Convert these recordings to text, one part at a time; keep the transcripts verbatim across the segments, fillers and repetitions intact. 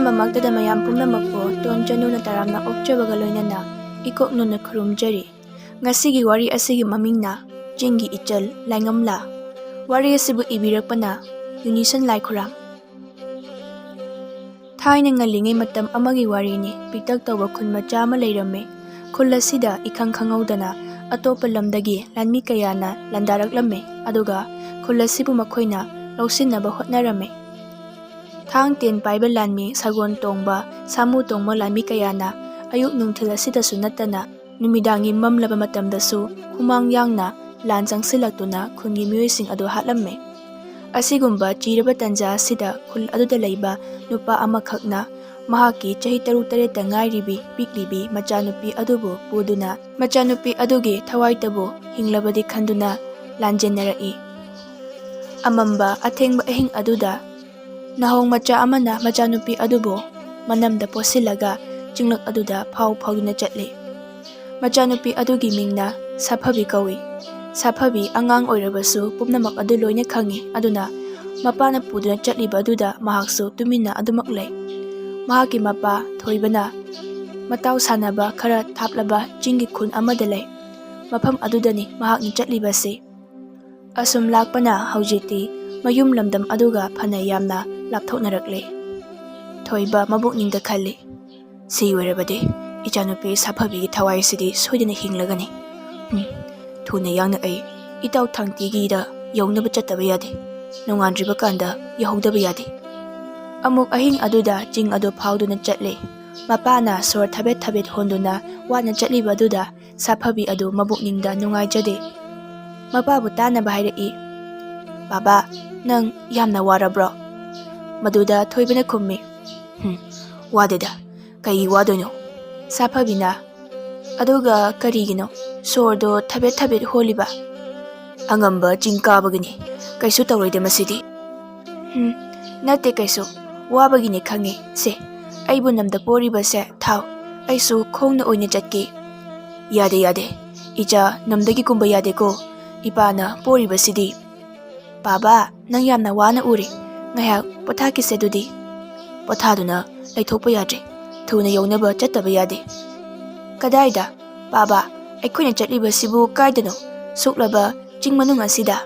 ꯃꯃꯛꯇꯗ ꯃꯌꯥꯝ ꯄꯨꯝꯅꯃꯛꯄꯨ ꯇꯣꯟ ꯆꯅꯨꯅ ꯇꯔꯥꯝꯅ ꯑꯣꯛꯆꯕꯒ ꯂꯣꯏꯅꯅ ꯏꯀꯣꯛ ꯅꯨꯅ ꯈꯨꯔꯨꯝꯖꯔꯤ꯫ ꯉꯁꯤꯒꯤ ꯋꯥꯔꯤ ꯑꯁꯤꯒꯤ ꯃꯃꯤꯡꯅ ꯆꯤꯡꯒꯤ ꯏꯆꯜ ꯂꯥꯏꯉꯝꯂꯥ꯫ ꯋꯥꯔꯤ ꯑꯁꯤꯕꯨ ꯏꯕꯤꯔꯛꯄꯅ ꯌꯨꯅꯤꯁꯟ ꯂꯥꯏꯈꯨꯔꯥꯝ꯫ ꯊꯥꯏꯅ ꯉꯜꯂꯤꯉꯩ ꯃꯇꯝ ꯑꯃꯒꯤ ꯋꯥꯔꯤꯅꯤ꯫ ꯄꯤꯛꯇꯛ ꯇꯧꯕ ꯈꯨꯟ ꯃꯆꯥ ꯑꯃ ꯂꯩꯔꯝꯃꯤ꯫ ꯈꯨꯜ ꯑꯁꯤꯗ ꯏꯈꯪ ꯈꯪꯍꯧꯗꯅ ꯑꯇꯣꯞꯄ ꯂꯝꯗꯒꯤ ꯂꯥꯟꯃꯤ ꯀꯌꯥꯅ ꯂꯥꯟꯗꯥꯔꯛꯂꯝꯃꯤ, ꯑꯗꯨꯒ ꯈꯨꯜ ꯑꯁꯤꯕꯨ ꯃꯈꯣꯏꯅ ꯂꯧꯁꯤꯟꯅꯕ ꯍꯣꯠꯅꯔꯝꯃꯤ꯫ ꯊꯥꯡ ꯇꯦꯟ ꯄꯥꯏꯕ ꯂꯥꯟꯃꯤ, ꯁꯒꯣꯜ ꯇꯣꯡꯕ, ꯁꯥꯃꯨ ꯇꯣꯡꯕ ꯂꯥꯟꯃꯤ ꯀꯌꯥꯅ ꯑꯌꯨꯛ ꯅꯨꯡꯊꯤꯜ ꯑꯁꯤꯗꯁꯨ ꯅꯠꯇꯅ ꯅꯨꯃꯤꯗꯥꯡꯒꯤ ꯃꯝꯂꯕ ꯃꯇꯝꯗꯁꯨ ꯍꯨꯃꯥꯡ ꯌꯥꯡꯅ ꯂꯥꯟ ꯆꯪꯁꯤꯜꯂꯛꯇꯨꯅ ꯈꯨꯟꯒꯤ ꯃꯤꯑꯣꯏꯁꯤꯡ ꯑꯗꯨ ꯍꯥꯠꯂꯝꯃꯤ꯫ ꯑꯁꯤꯒꯨꯝꯕ ꯆꯤꯔꯕ ꯇꯟꯖꯥ ꯑꯁꯤꯗ ꯈꯨꯜ ꯑꯗꯨꯗ ꯂꯩꯕ ꯅꯨꯄꯥ ꯑꯃꯈꯛꯅ ꯃꯍꯥꯛꯀꯤ ꯆꯍꯤ ꯇꯔꯨꯛ ꯇꯔꯦꯠꯇ ꯉꯥꯏꯔꯤꯕꯤ ꯄꯤꯛꯂꯤꯕꯤ ꯃꯆꯥꯅꯨꯄꯤ ꯑꯗꯨꯕꯨ ꯄꯨꯗꯨꯅ ꯃꯆꯥꯅꯨꯄꯤ ꯑꯗꯨꯒꯤ ꯊꯋꯥꯏꯇꯕꯨ ꯍꯤꯡꯂꯕꯗꯤ ꯈꯟꯗꯨꯅ ꯂꯥꯟꯖꯦꯟꯅꯔꯛꯏ꯫ ꯑꯃꯝꯕ ꯑꯊꯦꯡꯕ ꯑꯍꯤꯡ ꯑꯗꯨꯗ ꯅꯍꯣꯡ ꯃꯆꯥ ꯑꯃꯅ ꯃꯆꯥꯅꯨꯄꯤ ꯑꯗꯨꯕꯨ ꯃꯅꯝꯗ ꯄꯣꯠꯁꯤꯜꯂꯒ ꯆꯤꯡꯂꯛ ꯑꯗꯨꯗ ꯐꯥꯎ ꯐꯥꯎꯗꯨꯅ ꯆꯠꯂꯤ꯫ ꯃꯆꯥꯅꯨꯄꯤ ꯑꯗꯨꯒꯤ ꯃꯤꯡꯅ ꯁꯥꯐꯕꯤ ꯀꯧꯏ꯫ ꯁꯥꯐꯕꯤ ꯑꯉꯥꯡ ꯑꯣꯏꯔꯕꯁꯨ ꯄꯨꯝꯅꯃꯛ ꯑꯗꯨ ꯂꯣꯏꯅ ꯈꯪꯏ꯫ ꯑꯗꯨꯅ ꯃꯄꯥꯅ ꯄꯨꯗꯨꯅ ꯆꯠꯂꯤꯕ ꯑꯗꯨꯗ ꯃꯍꯥꯛꯁꯨ ꯇꯨꯃꯤꯟꯅ ꯑꯗꯨꯃꯛ ꯂꯩ꯫ ꯃꯍꯥꯛꯀꯤ ꯃꯄꯥ ꯊꯣꯏꯕꯅ ꯃꯇꯥꯎ ꯁꯥꯟꯅꯕ ꯈꯔ ꯊꯥꯞꯂꯕ ꯆꯤꯡꯒꯤ ꯈꯨꯟ ꯑꯃꯗ ꯂꯩ꯫ ꯃꯐꯝ ꯑꯗꯨꯗꯅꯤ ꯃꯍꯥꯛꯅ ꯆꯠꯂꯤꯕꯁꯤ꯫ ꯑꯁꯨꯝ ꯂꯥꯛꯄꯅ ꯍꯧꯖꯤꯛꯇꯤ ꯃꯌꯨꯝ ꯂꯝꯗꯝ ꯑꯗꯨꯒ ꯐꯅ ꯌꯥꯝꯅ ꯂꯥꯞꯊꯣꯛꯅꯔꯛꯂꯦ꯫ ꯊꯣꯏꯕ ꯃꯕꯨꯛꯅꯤꯡꯗ ꯈꯜꯂꯤ, "ꯁꯤ ꯑꯣꯏꯔꯕꯗꯤ ꯏꯆꯥꯅꯨꯄꯤ ꯁꯥꯐꯕꯤꯒꯤ ꯊꯋꯥꯏꯁꯤꯗꯤ ꯁꯣꯏꯗꯅ ꯍꯤꯡꯂꯒꯅꯤ꯫ ꯎꯝ, ꯊꯨꯅ ꯌꯥꯡꯅ ꯑꯩ ꯏꯇꯥꯎ ꯊꯥꯡꯇꯤꯒꯤꯗ ꯌꯧꯅꯕ ꯆꯠꯇꯕ ꯌꯥꯗꯦ꯫ ꯅꯣꯡꯉꯥꯟꯗ꯭ꯔꯤꯕ ꯀꯥꯟꯗ ꯌꯧꯍꯧꯗꯕ ꯌꯥꯗꯦ꯫" ꯑꯃꯨꯛ ꯑꯍꯤꯡ ꯑꯗꯨꯗ ꯆꯤꯡ ꯑꯗꯨ ꯐꯥꯎꯗꯨꯅ ꯆꯠꯂꯦ꯫ ꯃꯄꯥꯅ ꯁꯣꯔ ꯊꯕꯦꯠ ꯊꯕꯦꯠ ꯍꯣꯟꯗꯨꯅ ꯋꯥꯅ ꯆꯠꯂꯤꯕ ꯑꯗꯨꯗ ꯁꯥꯐꯕꯤ ꯑꯗꯨ ꯃꯕꯨꯛꯅꯤꯡꯗ ꯅꯨꯡꯉꯥꯏꯖꯗꯦ꯫ ꯃꯄꯥꯕꯨ ꯇꯥꯅꯕ ꯍꯥꯏꯔꯛꯏ, "ꯕꯥꯕꯥ, ꯅꯪ ꯌꯥꯝꯅ ꯋꯥꯔꯕ꯭ꯔꯣ?" ꯃꯗꯨꯗ ꯊꯣꯏꯕꯅ ꯈꯨꯝꯃꯤ, "ꯍꯨꯝ, ꯋꯥꯗꯦꯗ꯫ ꯀꯩ ꯋꯥꯗꯣꯏꯅꯣ?" ꯁꯥꯐꯕꯤꯅ, "ꯑꯗꯨꯒ ꯀꯔꯤꯒꯤꯅꯣ ꯁꯣꯔꯗꯣ ꯊꯕꯦꯠ ꯊꯕꯦꯠ ꯍꯣꯜꯂꯤꯕ?" "ꯑꯉꯝꯕ ꯆꯤꯡ ꯀꯥꯕꯒꯤꯅꯤ꯫ ꯀꯩꯁꯨ ꯇꯧꯔꯣꯏꯗ ꯃꯁꯤꯗꯤ꯫" "ꯎꯝ, ꯅꯠꯇꯦ ꯀꯩꯁꯨ꯫ ꯋꯥꯕꯒꯤꯅꯤ ꯈꯪꯉꯤ꯫ ꯁꯦ, ꯑꯩꯕꯨ ꯅꯝꯗ ꯄꯣꯔꯤꯕꯁꯦ ꯊꯥꯎ꯫ ꯑꯩꯁꯨ ꯈꯣꯡꯅ ꯑꯣꯏꯅ ꯆꯠꯀꯦ꯫" "ꯌꯥꯗꯦ, ꯌꯥꯗꯦ꯫ ꯏꯆꯥ ꯅꯝꯗꯒꯤ ꯀꯨꯝꯕ ꯌꯥꯗꯦꯀꯣ꯫ ꯏꯄꯥꯅ ꯄꯣꯔꯤꯕꯁꯤꯗꯤ꯫" "ꯕꯥꯕꯥ, ꯅꯪ ꯌꯥꯝꯅ ꯋꯥꯅ ꯎꯔꯦ꯫ ꯉꯥꯏꯍꯥꯛ ꯄꯣꯊꯥꯈꯤꯁꯦ ꯑꯗꯨꯗꯤ꯫" ꯄꯣꯊꯥꯗꯨꯅ ꯂꯩꯊꯣꯛꯄ ꯌꯥꯗ꯭ꯔꯦ꯫ ꯊꯨꯅ ꯌꯧꯅꯕ ꯆꯠꯇꯕ ꯌꯥꯗꯦ꯫ "ꯀꯗꯥꯏꯗ? ꯄꯥꯕ, ꯑꯩꯈꯣꯏꯅ ꯆꯠꯂꯤꯕꯁꯤꯕꯨ ꯀꯥꯏꯗꯅꯣ? ꯁꯣꯛꯂꯕ ꯆꯤꯡ ꯃꯅꯨꯡ ꯑꯁꯤꯗ?"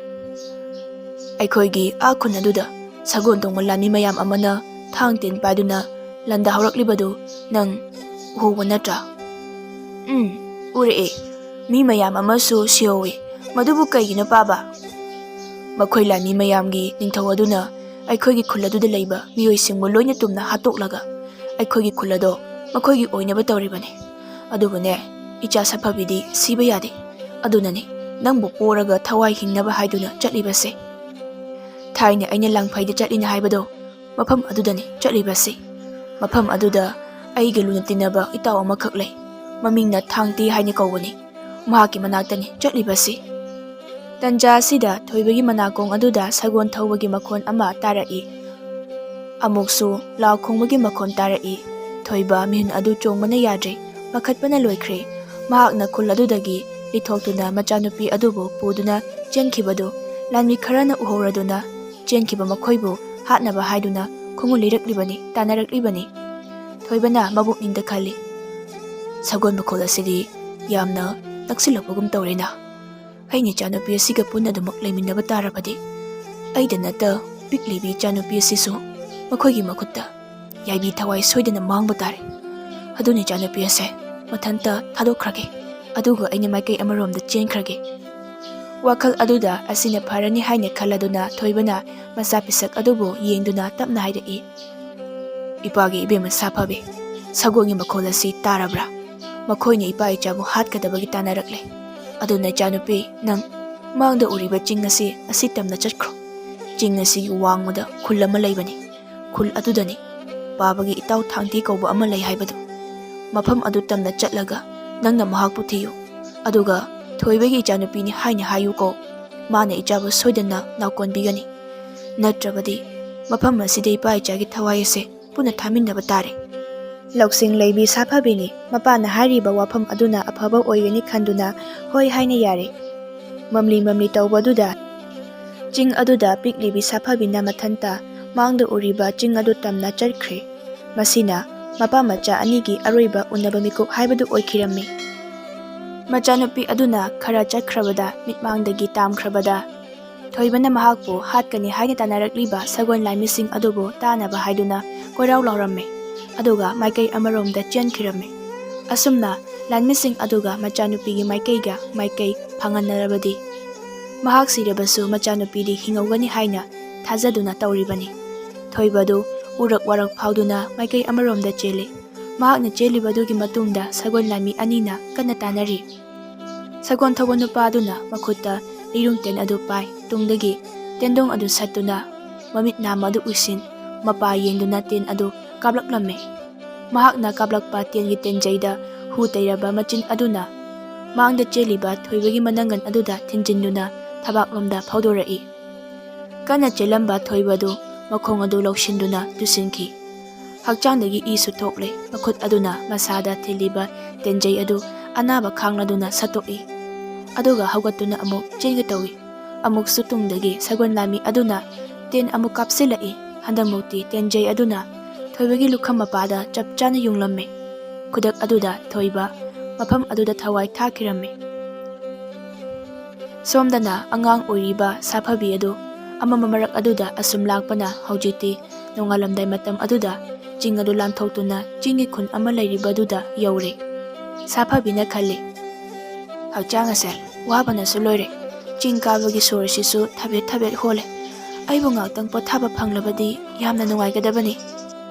ꯑꯩꯈꯣꯏꯒꯤ ꯑꯥ ꯈꯨꯟ ꯑꯗꯨꯗ ꯁꯒꯣꯜ ꯇꯣꯡꯕ ꯂꯥꯟꯃꯤ ꯃꯌꯥꯝ ꯑꯃꯅ ꯊꯥꯡ ꯇꯦꯟ ꯄꯥꯏꯗꯨꯅ ꯂꯥꯟꯗꯥ ꯍꯧꯔꯛꯂꯤꯕꯗꯨ ꯅꯪ ꯎꯍꯧꯕ ꯅꯠꯇ꯭ꯔꯥ? "ꯎꯝ, ꯎꯔꯛꯑꯦ꯫ ꯃꯤ ꯃꯌꯥꯝ ꯑꯃꯁꯨ ꯁꯤꯍꯧꯋꯤ꯫ ꯃꯗꯨꯕꯨ ꯀꯩꯒꯤꯅꯣ, ꯄꯥꯕ?" "ꯃꯈꯣꯏ ꯂꯥꯟꯃꯤ ꯃꯌꯥꯝꯒꯤ ꯅꯤꯡꯊꯧ ꯑꯗꯨꯅ ꯑꯩꯈꯣꯏꯒꯤ ꯈꯨꯜ ꯑꯗꯨꯗ ꯂꯩꯕ ꯃꯤꯑꯣꯏꯁꯤꯡꯕꯨ ꯂꯣꯏꯅ ꯇꯨꯝꯅ ꯍꯥꯠꯇꯣꯛꯂꯒ ꯑꯩꯈꯣꯏꯒꯤ ꯈꯨꯜ ꯑꯗꯣ ꯃꯈꯣꯏꯒꯤ ꯑꯣꯏꯅꯕ ꯇꯧꯔꯤꯕꯅꯤ꯫ ꯑꯗꯨꯕꯨꯅꯦ, ꯏꯆꯥ ꯁꯥꯐꯕꯤꯗꯤ ꯁꯤꯕ ꯌꯥꯗꯦ꯫ ꯑꯗꯨꯅꯅꯤ ꯅꯪꯕꯨ ꯄꯣꯔꯒ ꯊꯋꯥꯏ ꯍꯤꯡꯅꯕ ꯍꯥꯏꯗꯨꯅ ꯆꯠꯂꯤꯕꯁꯦ꯫ ꯊꯥꯏꯅ ꯑꯩꯅ ꯂꯥꯡꯐꯩꯗ ꯆꯠꯂꯤꯅ ꯍꯥꯏꯕꯗꯣ, ꯃꯐꯝ ꯑꯗꯨꯗꯅꯤ ꯆꯠꯂꯤꯕꯁꯤ꯫ ꯃꯐꯝ ꯑꯗꯨꯗ ꯑꯩꯒ ꯂꯨꯅ ꯇꯤꯟꯅꯕ ꯏꯇꯥꯎ ꯑꯃꯈꯛ ꯂꯩ꯫ ꯃꯃꯤꯡꯅ ꯊꯥꯡꯇꯤ ꯍꯥꯏꯅ ꯀꯧꯕꯅꯤ꯫ ꯃꯍꯥꯛꯀꯤ ꯃꯅꯥꯛꯇꯅꯤ ꯆꯠꯂꯤꯕꯁꯤ꯫" ꯇꯟꯖꯥ ꯑꯁꯤꯗ ꯊꯣꯏꯕꯒꯤ ꯃꯅꯥꯀꯣꯡ ꯑꯗꯨꯗ ꯁꯒꯣꯜ ꯊꯧꯕꯒꯤ ꯃꯈꯣꯟ ꯑꯃ ꯇꯥꯔꯛꯏ꯫ ꯑꯃꯨꯛꯁꯨ ꯂꯥꯎ ꯈꯣꯡꯕꯒꯤ ꯃꯈꯣꯟ ꯇꯥꯔꯛꯏ꯫ ꯊꯣꯏꯕ ꯃꯤꯍꯨꯟ ꯑꯗꯨ ꯆꯣꯡꯕꯅ ꯌꯥꯗ꯭ꯔꯦ, ꯄꯥꯈꯠꯄꯅ ꯂꯣꯏꯈ꯭ꯔꯦ꯫ ꯃꯍꯥꯛꯅ ꯈꯨꯜ ꯑꯗꯨꯗꯒꯤ ꯂꯤꯊꯣꯛꯇꯨꯅ ꯃꯆꯥꯅꯨꯄꯤ ꯑꯗꯨꯕꯨ ꯄꯨꯗꯨꯅ ꯆꯦꯟꯈꯤꯕꯗꯨ ꯂꯥꯟꯃꯤ ꯈꯔꯅ ꯎꯍꯧꯔꯗꯨꯅ ꯆꯦꯟꯈꯤꯕ ꯃꯈꯣꯏꯕꯨ ꯍꯥꯠꯅꯕ ꯍꯥꯏꯗꯨꯅ ꯈꯣꯡꯒꯨꯜ ꯂꯤꯔꯛꯂꯤꯕꯅꯤ, ꯇꯥꯟꯅꯔꯛꯂꯤꯕꯅꯤ꯫ ꯊꯣꯏꯕꯅ ꯃꯕꯨꯛꯅꯤꯡꯗ ꯈꯜꯂꯤ, "ꯁꯒꯣꯜ ꯃꯈꯣꯜ ꯑꯁꯤꯗꯤ ꯌꯥꯝꯅ ꯅꯛꯁꯤꯜꯂꯛꯄꯒꯨꯝ ꯇꯧꯔꯦꯅ꯫ ꯑꯩꯅ ꯏꯆꯥꯅꯨꯄꯤ ꯑꯁꯤꯒ ꯄꯨꯟꯅ ꯑꯗꯨꯃꯛ ꯂꯩꯃꯤꯟꯅꯕ ꯇꯥꯔꯕꯗꯤ, ꯑꯩꯗ ꯅꯠꯇ ꯄꯤꯛꯂꯤꯕꯤ ꯏꯆꯥꯅꯨꯄꯤ ꯑꯁꯤꯁꯨ ꯃꯈꯣꯏꯒꯤ ꯃꯈꯨꯠꯇ ꯌꯥꯏꯕꯤ ꯊꯋꯥꯏ ꯁꯣꯏꯗꯅ ꯃꯥꯡꯕ ꯇꯥꯔꯦ꯫ ꯑꯗꯨꯅ ꯏꯆꯥꯅꯨꯄꯤ ꯑꯁꯦ ꯃꯊꯟꯇ ꯊꯥꯗꯣꯛꯈ꯭ꯔꯒꯦ, ꯑꯗꯨꯒ ꯑꯩꯅ ꯃꯥꯏꯀꯩ ꯑꯃꯔꯣꯝꯗ ꯆꯦꯟꯈ꯭ꯔꯒꯦ꯫" ꯋꯥꯈꯜ ꯑꯗꯨꯗ ꯑꯁꯤꯅ ꯐꯔꯅꯤ ꯍꯥꯏꯅ ꯈꯜꯂꯗꯨꯅ ꯊꯣꯏꯕꯅ ꯃꯆꯥ ꯄꯤꯁꯛ ꯑꯗꯨꯕꯨ ꯌꯦꯡꯗꯨꯅ ꯇꯞꯅ ꯍꯥꯏꯔꯛꯏ, "ꯏꯄꯥꯒꯤ ꯏꯕꯦꯝꯃ ꯁꯥꯐꯕꯤ, ꯁꯒꯣꯜꯒꯤ ꯃꯈꯣꯜ ꯑꯁꯤ ꯇꯥꯔꯕ꯭ꯔꯥ? ꯃꯈꯣꯏꯅ ꯏꯄꯥ ꯏꯆꯥꯕꯨ ꯍꯥꯠꯀꯗꯕꯒꯤ ꯇꯥꯟꯅꯔꯛꯂꯦ꯫ ꯑꯗꯨꯅ ꯏꯆꯥꯅꯨꯄꯤ, ꯅꯪ ꯃꯥꯡꯗ ꯎꯔꯤꯕ ꯆꯤꯡ ꯑꯁꯤ, ꯑꯁꯤ ꯇꯝꯅ ꯆꯠꯈ꯭ꯔꯣ꯫ ꯆꯤꯡ ꯑꯁꯤꯒꯤ ꯋꯥꯡꯃꯗ ꯈꯨꯜ ꯑꯃ ꯂꯩꯕꯅꯤ꯫ ꯈꯨꯜ ꯑꯗꯨꯗꯅꯤ ꯄꯥꯕꯒꯤ ꯏꯇꯥꯎ ꯊꯥꯡꯇꯤ ꯀꯧꯕ ꯑꯃ ꯂꯩ ꯍꯥꯏꯕꯗꯨ꯫ ꯃꯐꯝ ꯑꯗꯨ ꯇꯝꯅ ꯆꯠꯂꯒ ꯅꯪꯅ ꯃꯍꯥꯛꯄꯨ ꯊꯤꯌꯨ꯫ ꯑꯗꯨꯒ ꯊꯣꯏꯕꯒꯤ ꯏꯆꯥꯅꯨꯄꯤꯅꯤ ꯍꯥꯏꯅ ꯍꯥꯏꯌꯨꯀꯣ꯫ ꯃꯥꯅ ꯏꯆꯥꯕꯨ ꯁꯣꯏꯗꯅ ꯅꯥꯎꯀꯣꯟꯕꯤꯒꯅꯤ꯫ ꯅꯠꯇ꯭ꯔꯕꯗꯤ ꯃꯐꯝ ꯑꯁꯤꯗ ꯏꯄꯥ ꯏꯆꯥꯒꯤ ꯊꯋꯥꯏ ꯑꯁꯦ ꯄꯨꯟꯅ ꯊꯥꯃꯤꯟꯅꯕ ꯇꯥꯔꯦ꯫" ꯂꯧꯁꯤꯡ ꯂꯩꯕꯤ ꯁꯥꯐꯕꯤꯅꯤ꯫ ꯃꯄꯥꯅ ꯍꯥꯏꯔꯤꯕ ꯋꯥꯐꯝ ꯑꯗꯨꯅ ꯑꯐꯕ ꯑꯣꯏꯒꯅꯤ ꯈꯟꯗꯨꯅ ꯍꯣꯏ ꯍꯥꯏꯅ ꯌꯥꯔꯦ꯫ ꯃꯝꯂꯤ ꯃꯝꯂꯤ ꯇꯧꯕꯗꯨꯗ ꯆꯤꯡ ꯑꯗꯨꯗ ꯄꯤꯛꯂꯤꯕꯤ ꯁꯥꯐꯕꯤꯅ ꯃꯊꯟꯇ ꯃꯥꯡꯗ ꯎꯔꯤꯕ ꯆꯤꯡ ꯑꯗꯨ ꯇꯝꯅ ꯆꯠꯈ꯭ꯔꯦ꯫ ꯃꯁꯤꯅ ꯃꯄꯥ ꯃꯆꯥ ꯑꯅꯤꯒꯤ ꯑꯔꯣꯏꯕ ꯎꯅꯕ ꯃꯤꯀꯨꯞ ꯍꯥꯏꯕꯗꯨ ꯑꯣꯏꯈꯤꯔꯝꯃꯤ꯫ ꯃꯆꯥꯅꯨꯄꯤ ꯑꯗꯨꯅ ꯈꯔ ꯆꯠꯈ꯭ꯔꯕꯗ, ꯃꯤꯠꯃꯥꯡꯗꯒꯤ ꯇꯥꯝꯈ꯭ꯔꯕꯗ, ꯊꯣꯏꯕꯅ ꯃꯍꯥꯛꯄꯨ ꯍꯥꯠꯀꯅꯤ ꯍꯥꯏꯅ ꯇꯥꯟꯅꯔꯛꯂꯤꯕ ꯁꯒꯣꯜ ꯂꯥꯟꯃꯤꯁꯤꯡ ꯑꯗꯨꯕꯨ ꯇꯥꯅꯕ ꯍꯥꯏꯗꯨꯅ ꯀꯣꯏꯔꯥꯎ ꯂꯥꯎꯔꯝꯃꯤ, ꯑꯗꯨꯒ ꯃꯥꯏꯀꯩ ꯑꯃꯔꯣꯝꯗ ꯆꯦꯟꯈꯤꯔꯝꯃꯤ꯫ ꯑꯁꯨꯝꯅ ꯂꯥꯟꯃꯤꯁꯤꯡ ꯑꯗꯨꯒ ꯃꯆꯥꯅꯨꯄꯤꯒꯤ ꯃꯥꯏꯀꯩꯒ ꯃꯥꯏꯀꯩ ꯐꯪꯍꯟꯅꯔꯕꯗꯤ, ꯃꯍꯥꯛ ꯁꯤꯔꯕꯁꯨ ꯃꯆꯥꯅꯨꯄꯤꯗꯤ ꯍꯤꯡꯍꯧꯒꯅꯤ ꯍꯥꯏꯅ ꯊꯥꯖꯗꯨꯅ ꯇꯧꯔꯤꯕꯅꯤ꯫ ꯊꯣꯏꯕꯗꯨ ꯎꯔꯛ ꯋꯥꯔꯛ ꯐꯥꯎꯗꯨꯅ ꯃꯥꯏꯀꯩ ꯑꯃꯔꯣꯝꯗ ꯆꯦꯜꯂꯤ꯫ ꯃꯍꯥꯛꯅ ꯆꯦꯜꯂꯤꯕꯗꯨꯒꯤ ꯃꯇꯨꯡꯗ ꯁꯒꯣꯜ ꯂꯥꯟꯃꯤ ꯑꯅꯤꯅ ꯀꯟꯅ ꯇꯥꯟꯅꯔꯤ꯫ ꯁꯒꯣꯜ ꯊꯧꯕ ꯅꯨꯄꯥ ꯑꯗꯨꯅ ꯃꯈꯨꯠꯇ ꯂꯤꯔꯨꯡ ꯇꯦꯟ ꯑꯗꯨ ꯄꯥꯏ꯫ ꯇꯨꯡꯗꯒꯤ ꯇꯦꯟꯗꯣꯡ ꯑꯗꯨ ꯁꯠꯇꯨꯅ, ꯃꯃꯤꯠ ꯅꯥꯝꯃ ꯑꯗꯨ ꯎꯏꯁꯤꯟ, ꯃꯄꯥ ꯌꯦꯡꯗꯨꯅ ꯇꯦꯟ ꯑꯗꯨ ꯀꯥꯞꯂꯛꯂꯝꯃꯤ꯫ ꯃꯍꯥꯛꯅ ꯀꯥꯞꯂꯛꯄ ꯇꯦꯟꯒꯤ ꯇꯦꯟꯖꯩꯗ ꯍꯨ ꯇꯩꯔꯕ ꯃꯆꯤꯟ ꯑꯗꯨꯅ ꯃꯥꯡꯗ ꯆꯦꯜꯂꯤꯕ ꯊꯣꯏꯕꯒꯤ ꯃꯅꯪꯒꯟ ꯑꯗꯨꯗ ꯊꯤꯟꯖꯤꯟꯗꯨꯅ ꯊꯕꯥꯛꯂꯣꯝꯗ ꯐꯥꯎꯗꯣꯔꯛꯏ꯫ ꯀꯟꯅ ꯆꯦꯜꯂꯝꯕ ꯊꯣꯏꯕꯗꯨ ꯃꯈꯣꯡ ꯑꯗꯨ ꯂꯧꯁꯤꯟꯗꯨꯅ ꯇꯨꯁꯤꯟꯈꯤ꯫ ꯍꯛꯆꯥꯡꯗꯒꯤ ꯏꯁꯨ ꯊꯣꯛꯂꯦ꯫ ꯃꯈꯨꯠ ꯑꯗꯨꯅ ꯃꯁꯥꯗ ꯊꯤꯜꯂꯤꯕ ꯇꯦꯟꯖꯩ ꯑꯗꯨ ꯑꯅꯥꯕ ꯈꯥꯡꯂꯗꯨꯅ ꯁꯠꯇꯣꯛꯏ꯫ ꯑꯗꯨꯒ ꯍꯧꯒꯠꯇꯨꯅ ꯑꯃꯨꯛ ꯆꯦꯟꯒꯦ ꯇꯧꯏ꯫ ꯑꯃꯨꯛꯁꯨ ꯇꯨꯡꯗꯒꯤ ꯁꯒꯣꯜ ꯂꯥꯟꯃꯤ ꯑꯗꯨꯅ ꯇꯦꯟ ꯑꯃꯨꯛ ꯀꯥꯞꯁꯤꯜꯂꯛꯏ꯫ ꯍꯟꯗꯛꯃꯨꯛꯇꯤ ꯇꯦꯟꯖꯩ ꯑꯗꯨꯅ ꯊꯣꯏꯕꯒꯤ ꯂꯨꯈꯝ ꯃꯄꯥꯗ ꯆꯞ ꯆꯥꯅ ꯌꯨꯡꯂꯝꯃꯤ꯫ ꯈꯨꯗꯛ ꯑꯗꯨꯗ ꯊꯣꯏꯕ ꯃꯐꯝ ꯑꯗꯨꯗ ꯊꯋꯥꯏ ꯊꯥꯈꯤꯔꯝꯃꯤ꯫ ꯁꯣꯝꯗꯅ ꯑꯉꯥꯡ ꯑꯣꯏꯔꯤꯕ ꯁꯥꯐꯕꯤ ꯑꯗꯨ ꯑꯃꯝꯕ ꯃꯔꯛ ꯑꯗꯨꯗ ꯑꯁꯨꯝ ꯂꯥꯛꯄꯅ ꯍꯧꯖꯤꯛꯇꯤ ꯅꯣꯡꯉꯥꯜꯂꯝꯗꯥꯏ ꯃꯇꯝ ꯑꯗꯨꯗ ꯆꯤꯡ ꯑꯗꯨ ꯂꯥꯟꯊꯣꯛꯇꯨꯅ ꯆꯤꯡꯒꯤ ꯈꯨꯟ ꯑꯃ ꯂꯩꯔꯤꯕꯗꯨꯗ ꯌꯧꯔꯦ꯫ ꯁꯥꯐꯕꯤꯅ ꯈꯜꯂꯤ, "ꯍꯛꯆꯥꯡ ꯑꯁꯦ ꯋꯥꯕꯅꯁꯨ ꯂꯣꯏꯔꯦ꯫ ꯆꯤꯡ ꯀꯥꯕꯒꯤ ꯁꯣꯔꯁꯤꯁꯨ ꯊꯕꯦꯠ ꯊꯕꯦꯠ ꯍꯣꯜꯂꯦ꯫ ꯑꯩꯕꯨ ꯉꯥꯛꯇꯪ ꯄꯣꯊꯥꯕ ꯐꯪꯂꯕꯗꯤ ꯌꯥꯝꯅ ꯅꯨꯡꯉꯥꯏꯒꯗꯕꯅꯤ꯫"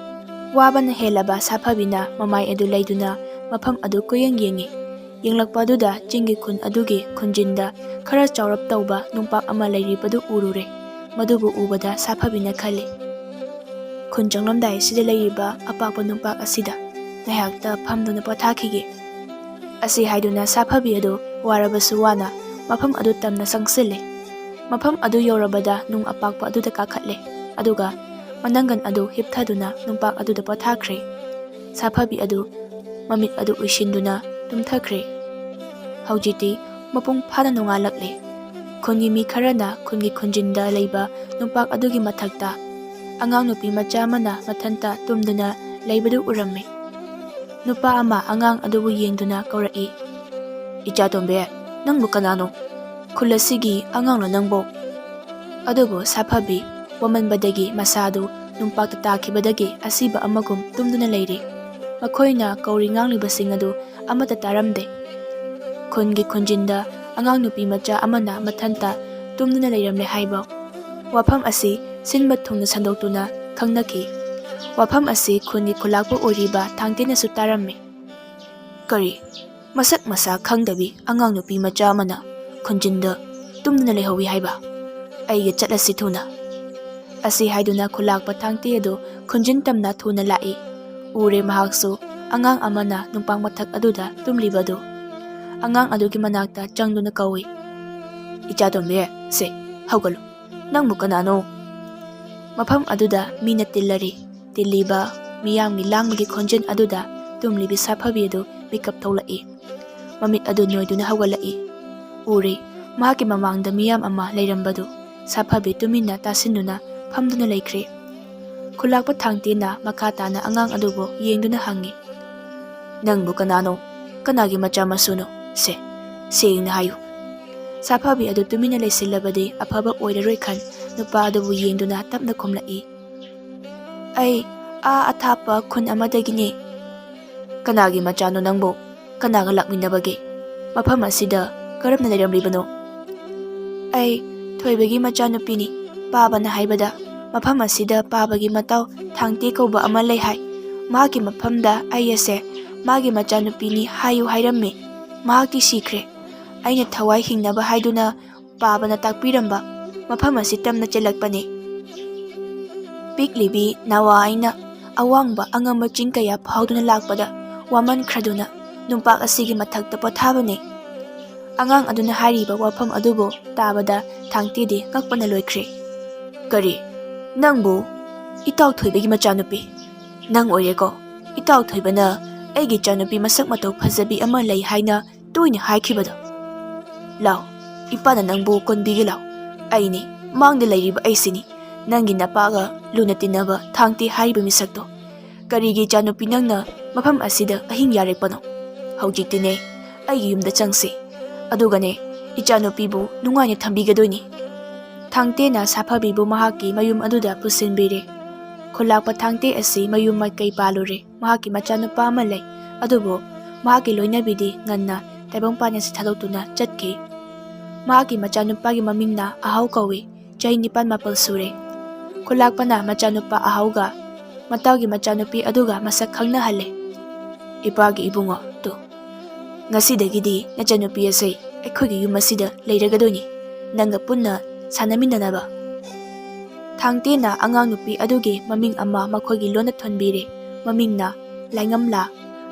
ꯋꯥꯕꯅ ꯍꯦꯜꯂꯕ ꯁꯥꯐꯕꯤꯅ ꯃꯃꯥꯏ ꯑꯗꯨ ꯂꯩꯗꯨꯅ ꯃꯐꯝ ꯑꯗꯨ ꯀꯣꯏꯌꯦꯡ ꯌꯦꯡꯉꯤ꯫ ꯌꯦꯡꯂꯛꯄ ꯑꯗꯨꯗ ꯆꯤꯡꯒꯤ ꯈꯨꯟ ꯑꯗꯨꯒꯤ ꯈꯨꯟꯖꯤꯟꯗ ꯈꯔ ꯆꯥꯎꯔꯞ ꯇꯧꯕ ꯅꯨꯡꯄꯥꯛ ꯑꯃ ꯂꯩꯔꯤꯕꯗꯨ ꯎꯔꯨꯔꯦ꯫ ꯃꯗꯨꯕꯨ ꯎꯕꯗ ꯁꯥꯐꯕꯤꯅ ꯈꯜꯂꯤ, "ꯈꯨꯟ ꯆꯪꯂꯝꯗꯥꯏꯁꯤꯗ ꯂꯩꯔꯤꯕ ꯑꯄꯥꯛꯄ ꯅꯨꯡꯄꯥꯛ ꯑꯁꯤꯗ ꯉꯥꯏꯍꯥꯛꯇ ꯐꯝꯗꯨꯅ ꯄꯣꯊꯥꯈꯤꯒꯦ꯫" ꯑꯁꯤ ꯍꯥꯏꯗꯨꯅ ꯁꯥꯐꯕꯤ ꯑꯗꯨ ꯋꯥꯔꯕꯁꯨ ꯋꯥꯅ ꯃꯐꯝ ꯑꯗꯨ ꯇꯝꯅ ꯆꯪꯁꯤꯜꯂꯤ꯫ ꯃꯐꯝ ꯑꯗꯨ ꯌꯧꯔꯕꯗ ꯅꯨꯡ ꯑꯄꯥꯛꯄ ꯑꯗꯨꯗ ꯀꯥꯈꯠꯂꯦ, ꯑꯗꯨꯒ ꯃꯅꯪꯒꯟ ꯑꯗꯨ ꯍꯤꯞꯊꯗꯨꯅ ꯅꯨꯡꯄꯥꯛ ꯑꯗꯨꯗ ꯄꯣꯊꯥꯈ꯭ꯔꯦ꯫ ꯁꯥꯐꯕꯤ ꯑꯗꯨ ꯃꯃꯤꯠ ꯑꯗꯨ ꯎꯏꯁꯤꯟꯗꯨꯅ ꯇꯨꯝꯊꯈ꯭ꯔꯦ꯫ ꯍꯧꯖꯤꯛꯇꯤ ꯃꯄꯨꯡ ꯐꯥꯅ ꯅꯣꯡꯉꯥꯜꯂꯛꯂꯦ꯫ ꯈꯨꯟꯒꯤ ꯃꯤ ꯈꯔꯅ ꯈꯨꯟꯒꯤ ꯈꯨꯟꯖꯤꯟꯗ ꯂꯩꯕ ꯅꯨꯡꯄꯥꯛ ꯑꯗꯨꯒꯤ ꯃꯊꯛꯇ ꯑꯉꯥꯡ ꯅꯨꯄꯤ ꯃꯆꯥ ꯑꯃꯅ ꯃꯊꯟꯇ ꯇꯨꯝꯗꯨꯅ ꯂꯩꯕꯗꯨ ꯎꯔꯝꯃꯤ꯫ ꯅꯨꯄꯥ ꯑꯃ ꯑꯉꯥꯡ ꯑꯗꯨꯕꯨ ꯌꯦꯡꯗꯨꯅ ꯀꯧꯔꯛꯏ, "ꯏꯆꯥꯇꯣꯝꯕꯤ, ꯅꯪꯕꯨ ꯀꯅꯥꯅꯣ? ꯈꯨꯜ ꯑꯁꯤꯒꯤ ꯑꯉꯥꯡꯂꯣ ꯅꯪꯕꯨ?" ꯑꯗꯨꯕꯨ ꯁꯥꯐꯕꯤ ꯋꯥꯃꯟꯕꯗꯒꯤ ꯃꯁꯥꯗꯨ ꯅꯨꯡꯄꯥꯛꯇ ꯇꯥꯈꯤꯕꯗꯒꯤ ꯑꯁꯤꯕ ꯑꯃꯒꯨꯝ ꯇꯨꯝꯗꯨꯅ ꯂꯩꯔꯤ꯫ ꯃꯈꯣꯏꯅ ꯀꯧꯔꯤ ꯉꯥꯡꯂꯤꯕꯁꯤꯡ ꯑꯗꯨ ꯑꯃꯠꯇ ꯇꯥꯔꯝꯗꯦ꯫ ꯈꯨꯟꯒꯤ ꯈꯨꯟꯖꯤꯟꯗ ꯑꯉꯥꯡ ꯅꯨꯄꯤ ꯃꯆꯥ ꯑꯃꯅ ꯃꯊꯟꯇ ꯇꯨꯝꯗꯨꯅ ꯂꯩꯔꯝꯂꯦ ꯍꯥꯏꯕ ꯋꯥꯐꯝ ꯑꯁꯤ ꯁꯤꯟꯕ ꯊꯨꯡꯅ ꯁꯟꯗꯣꯛꯇꯨꯅ ꯈꯪꯅꯈꯤ꯫ ꯋꯥꯐꯝ ꯑꯁꯤ ꯈꯨꯟꯒꯤ ꯈꯨꯂꯥꯛꯄ ꯑꯣꯏꯔꯤꯕ ꯊꯥꯡꯇꯦꯅꯁꯨ ꯇꯥꯔꯝꯃꯤ꯫ "ꯀꯔꯤ? ꯃꯁꯛ ꯃꯁꯥ ꯈꯪꯗꯕꯤ ꯑꯉꯥꯡ ꯅꯨꯄꯤ ꯃꯆꯥ ꯑꯃꯅ ꯈꯨꯟꯖꯤꯟꯗ ꯇꯨꯝꯗꯨꯅ ꯂꯩꯍꯧꯋꯤ ꯍꯥꯏꯕ? ꯑꯩꯒ ꯆꯠꯂꯁꯤ ꯊꯨꯅ꯫" ꯑꯁꯤ ꯍꯥꯏꯗꯨꯅ ꯈꯨꯂꯥꯛꯄ ꯊꯥꯡꯇꯦ ꯑꯗꯨ ꯈꯨꯟꯖꯤꯟ ꯇꯝꯅ ꯊꯨꯅ ꯂꯥꯛꯏ꯫ ꯎꯔꯦ ꯃꯍꯥꯛꯁꯨ ꯑꯉꯥꯡ ꯑꯃꯅ ꯅꯨꯡꯄꯥꯛ ꯃꯊꯛ ꯑꯗꯨꯗ ꯇꯨꯝꯂꯤꯕꯗꯨ꯫ ꯑꯉꯥꯡ ꯑꯗꯨꯒꯤ ꯃꯅꯥꯛꯇ ꯆꯪꯗꯨꯅ ꯀꯧꯏ, "ꯏꯆꯥꯇꯣꯝꯕꯤ, ꯁꯦ, ꯍꯧꯒꯠꯂꯨ꯫ ꯅꯪꯕꯨ ꯀꯅꯥꯅꯣ?" ꯃꯐꯝ ꯑꯗꯨꯗ ꯃꯤꯅ ꯇꯤꯜꯂꯔꯤ꯫ ꯇꯤꯜꯂꯤꯕ ꯃꯤꯌꯥꯝꯒꯤ ꯂꯥꯡꯕꯒꯤ ꯈꯣꯟꯖꯦꯜ ꯑꯗꯨꯗ ꯇꯨꯝꯂꯤꯕꯤ ꯁꯥꯐꯕꯤ ꯑꯗꯨ ꯃꯤꯀꯞ ꯊꯣꯛꯂꯛꯏ꯫ ꯃꯃꯤꯠ ꯑꯗꯨ ꯅꯣꯏꯗꯨꯅ ꯍꯧꯒꯠꯂꯛꯏ꯫ ꯎꯔꯦ, ꯃꯍꯥꯛꯀꯤ ꯃꯃꯥꯡꯗ ꯃꯤꯌꯥꯝ ꯑꯃ ꯂꯩꯔꯝꯕꯗꯨ꯫ ꯁꯥꯐꯕꯤ ꯇꯨꯃꯤꯟꯅ ꯇꯥꯁꯤꯟꯗꯨꯅ ꯐꯝꯗꯨꯅ ꯂꯩꯈ꯭ꯔꯦ꯫ ꯈꯨꯂꯥꯛꯄ ꯊꯥꯡꯇꯦꯅ ꯃꯈꯥ ꯇꯥꯅ ꯑꯉꯥꯡ ꯑꯗꯨꯕꯨ ꯌꯦꯡꯗꯨꯅ ꯍꯪꯉꯤ, "ꯅꯪꯕꯨ ꯀꯅꯥꯅꯣ? ꯀꯅꯥꯒꯤ ꯃꯆꯥ ꯃꯁꯨꯅꯣ? ꯁꯦ, ꯁꯦꯡꯅ ꯍꯥꯏꯌꯨ꯫" ꯁꯥꯐꯕꯤ ꯑꯗꯨ ꯇꯨꯃꯤꯟꯅ ꯂꯩꯁꯤꯜꯂꯕꯗꯤ ꯑꯐꯕ ꯑꯣꯏꯔꯔꯣꯏ ꯈꯟ ꯅꯨꯄꯥ ꯑꯗꯨꯕꯨ ꯌꯦꯡꯗꯨꯅ ꯇꯞꯅ ꯈꯨꯝꯂꯛꯏ, "ꯑꯩ ꯑꯥ ꯑꯊꯥꯞꯄ ꯈꯨꯟ ꯑꯃꯗꯒꯤꯅꯤ꯫" "ꯀꯅꯥꯒꯤ ꯃꯆꯥꯅꯣ ꯅꯪꯕꯨ? ꯀꯅꯥꯒ ꯂꯥꯛꯃꯤꯟꯅꯕꯒꯦ? ꯃꯐꯝ ꯑꯁꯤꯗ ꯀꯔꯝꯅ ꯂꯩꯔꯝꯂꯤꯕꯅꯣ?" "ꯑꯩ ꯊꯣꯏꯕꯒꯤ ꯃꯆꯥꯅꯨꯄꯤꯅꯤ꯫ ꯄꯥꯕꯅ ꯍꯥꯏꯕꯗ ꯃꯐꯝ ꯑꯁꯤꯗ ꯄꯥꯕꯒꯤ ꯃꯇꯥꯎ ꯊꯥꯡꯇꯦ ꯀꯧꯕ ꯑꯃ ꯂꯩ ꯍꯥꯏ꯫ ꯃꯍꯥꯛꯀꯤ ꯃꯐꯝꯗ ꯑꯩ ꯑꯁꯦ ꯃꯥꯒꯤ ꯃꯆꯥꯅꯨꯄꯤꯅꯤ ꯍꯥꯏꯌꯨ ꯍꯥꯏꯔꯝꯃꯤ꯫ ꯃꯍꯥꯛꯇꯤ ꯁꯤꯈ꯭ꯔꯦ꯫ ꯑꯩꯅ ꯊꯋꯥꯏ ꯍꯤꯡꯅꯕ ꯍꯥꯏꯗꯨꯅ ꯄꯥꯕꯅ ꯇꯥꯛꯄꯤꯔꯝꯕ ꯃꯐꯝ ꯑꯁꯤ ꯇꯝꯅ ꯆꯦꯜꯂꯛꯄꯅꯤ꯫" ꯄꯤꯛꯂꯤꯕꯤ ꯅꯋꯥ ꯑꯩꯅ ꯑꯋꯥꯡꯕ ꯑꯉꯝꯕ ꯆꯤꯡ ꯀꯌꯥ ꯐꯥꯎꯗꯨꯅ ꯂꯥꯛꯄꯗ ꯋꯥꯃꯟꯈ꯭ꯔꯗꯨꯅ ꯅꯨꯡꯄꯥꯛ ꯑꯁꯤꯒꯤ ꯃꯊꯛꯇ ꯄꯣꯊꯥꯕꯅꯤ꯫ ꯑꯉꯥꯡ ꯑꯗꯨꯅ ꯍꯥꯏꯔꯤꯕ ꯋꯥꯐꯝ ꯑꯗꯨꯕꯨ ꯇꯥꯕꯗ ꯊꯥꯡꯇꯤꯗꯤ ꯉꯛꯄꯅ ꯂꯣꯏꯈ꯭ꯔꯦ꯫ "ꯀꯔꯤ? ꯅꯪꯕꯨ ꯏꯇꯥꯎ ꯊꯣꯏꯕꯒꯤ ꯃꯆꯥꯅꯨꯄꯤ? ꯅꯪ ꯑꯣꯏꯔꯦꯀꯣ? ꯏꯇꯥꯎ ꯊꯣꯏꯕꯅ ꯑꯩꯒꯤ ꯏꯆꯥꯅꯨꯄꯤ ꯃꯁꯛ ꯃꯇꯧ ꯐꯖꯕꯤ ꯑꯃ ꯂꯩ ꯍꯥꯏꯅ ꯇꯣꯏꯅ ꯍꯥꯏꯈꯤꯕꯗꯣ? ꯂꯥꯎ, ꯏꯄꯥꯅ ꯅꯪꯕꯨ ꯀꯣꯟꯕꯤꯒꯦ ꯂꯥꯎ꯫ ꯑꯩꯅꯤ, ꯃꯥꯡꯗ ꯂꯩꯔꯤꯕ ꯑꯩꯁꯤꯅꯤ, ꯅꯪꯒꯤ ꯅꯄꯥꯒ ꯂꯨꯅ ꯇꯤꯟꯅꯕ ꯊꯥꯡꯇꯤ ꯍꯥꯏꯔꯤꯕ ꯃꯤꯁꯛꯇꯣ꯫ "ꯀꯔꯤꯒꯤ ꯏꯆꯥꯅꯨꯄꯤ ꯅꯪꯅ ꯃꯐꯝ ꯑꯁꯤꯗ ꯑꯍꯤꯡ ꯌꯥꯔꯦꯛꯄꯅꯣ? ꯍꯧꯖꯤꯛꯇꯤꯅꯦ, ꯑꯩꯒꯤ ꯌꯨꯝꯗ ꯆꯪꯁꯤ꯫ ꯑꯗꯨꯒꯅꯦ, ꯏꯆꯥꯅꯨꯄꯤꯕꯨ ꯅꯨꯡꯉꯥꯏꯅ ꯊꯝꯕꯤꯒꯗꯣꯏꯅꯤ꯫" ꯊꯥꯡꯇꯦꯅ ꯁꯥꯐꯕꯤꯕꯨ ꯃꯍꯥꯛꯀꯤ ꯃꯌꯨꯝ ꯑꯗꯨꯗ ꯄꯨꯁꯤꯟꯕꯤꯔꯦ꯫ ꯈꯨꯂꯥꯛꯄ ꯊꯥꯡꯇꯦ ꯑꯁꯤ ꯃꯌꯨꯝ ꯃꯥꯏꯀꯩ ꯄꯥꯜꯂꯨꯔꯦ꯫ ꯃꯍꯥꯛꯀꯤ ꯃꯆꯥꯅꯨꯄꯥ ꯑꯃ ꯂꯩ, ꯑꯗꯨꯕꯨ ꯃꯍꯥꯛꯀꯤ ꯂꯣꯏꯅꯕꯤꯗꯤ ꯉꯟꯅ ꯇꯥꯏꯕꯪꯄꯥꯟ ꯑꯁꯤ ꯊꯥꯗꯣꯛꯇꯨꯅ ꯆꯠꯈꯤ꯫ ꯃꯍꯥꯛꯀꯤ ꯃꯆꯥꯅꯨꯄꯥꯒꯤ ꯃꯃꯤꯡꯅ ꯑꯍꯥꯎ ꯀꯧꯏ꯫ ꯆꯍꯤ ꯅꯤꯄꯥꯟ ꯃꯥꯄꯜ ꯁꯨꯔꯦ꯫ ꯈꯨꯂꯥꯛꯄꯅ ꯃꯆꯥꯅꯨꯄꯥ ꯑꯍꯥꯎꯒ ꯃꯇꯥꯎꯒꯤ ꯃꯆꯥꯅꯨꯄꯤ ꯑꯗꯨꯒ ꯃꯁꯛ ꯈꯪꯅꯍꯜꯂꯦ꯫ "ꯏꯄꯥꯒꯤ ꯏꯕꯨꯡꯉꯣ, ꯇꯨ, ꯉꯁꯤꯗꯒꯤꯗꯤ ꯅꯆꯥꯅꯨꯄꯤ ꯑꯁꯦ ꯑꯩꯈꯣꯏꯒꯤ ꯌꯨꯝ ꯑꯁꯤꯗ ꯂꯩꯔꯒꯗꯣꯏꯅꯤ, ꯅꯪꯒ ꯄꯨꯟꯅ ꯁꯥꯟꯅꯃꯤꯟꯅꯅꯕ꯫" ꯊꯥꯡꯇꯦꯅ ꯑꯉꯥꯡ ꯅꯨꯄꯤ ꯑꯗꯨꯒꯤ ꯃꯃꯤꯡ ꯑꯃ ꯃꯈꯣꯏꯒꯤ ꯂꯣꯟꯗ ꯊꯣꯟꯕꯤꯔꯦ꯫ ꯃꯃꯤꯡꯅ ꯂꯥꯏꯉꯝꯂꯥ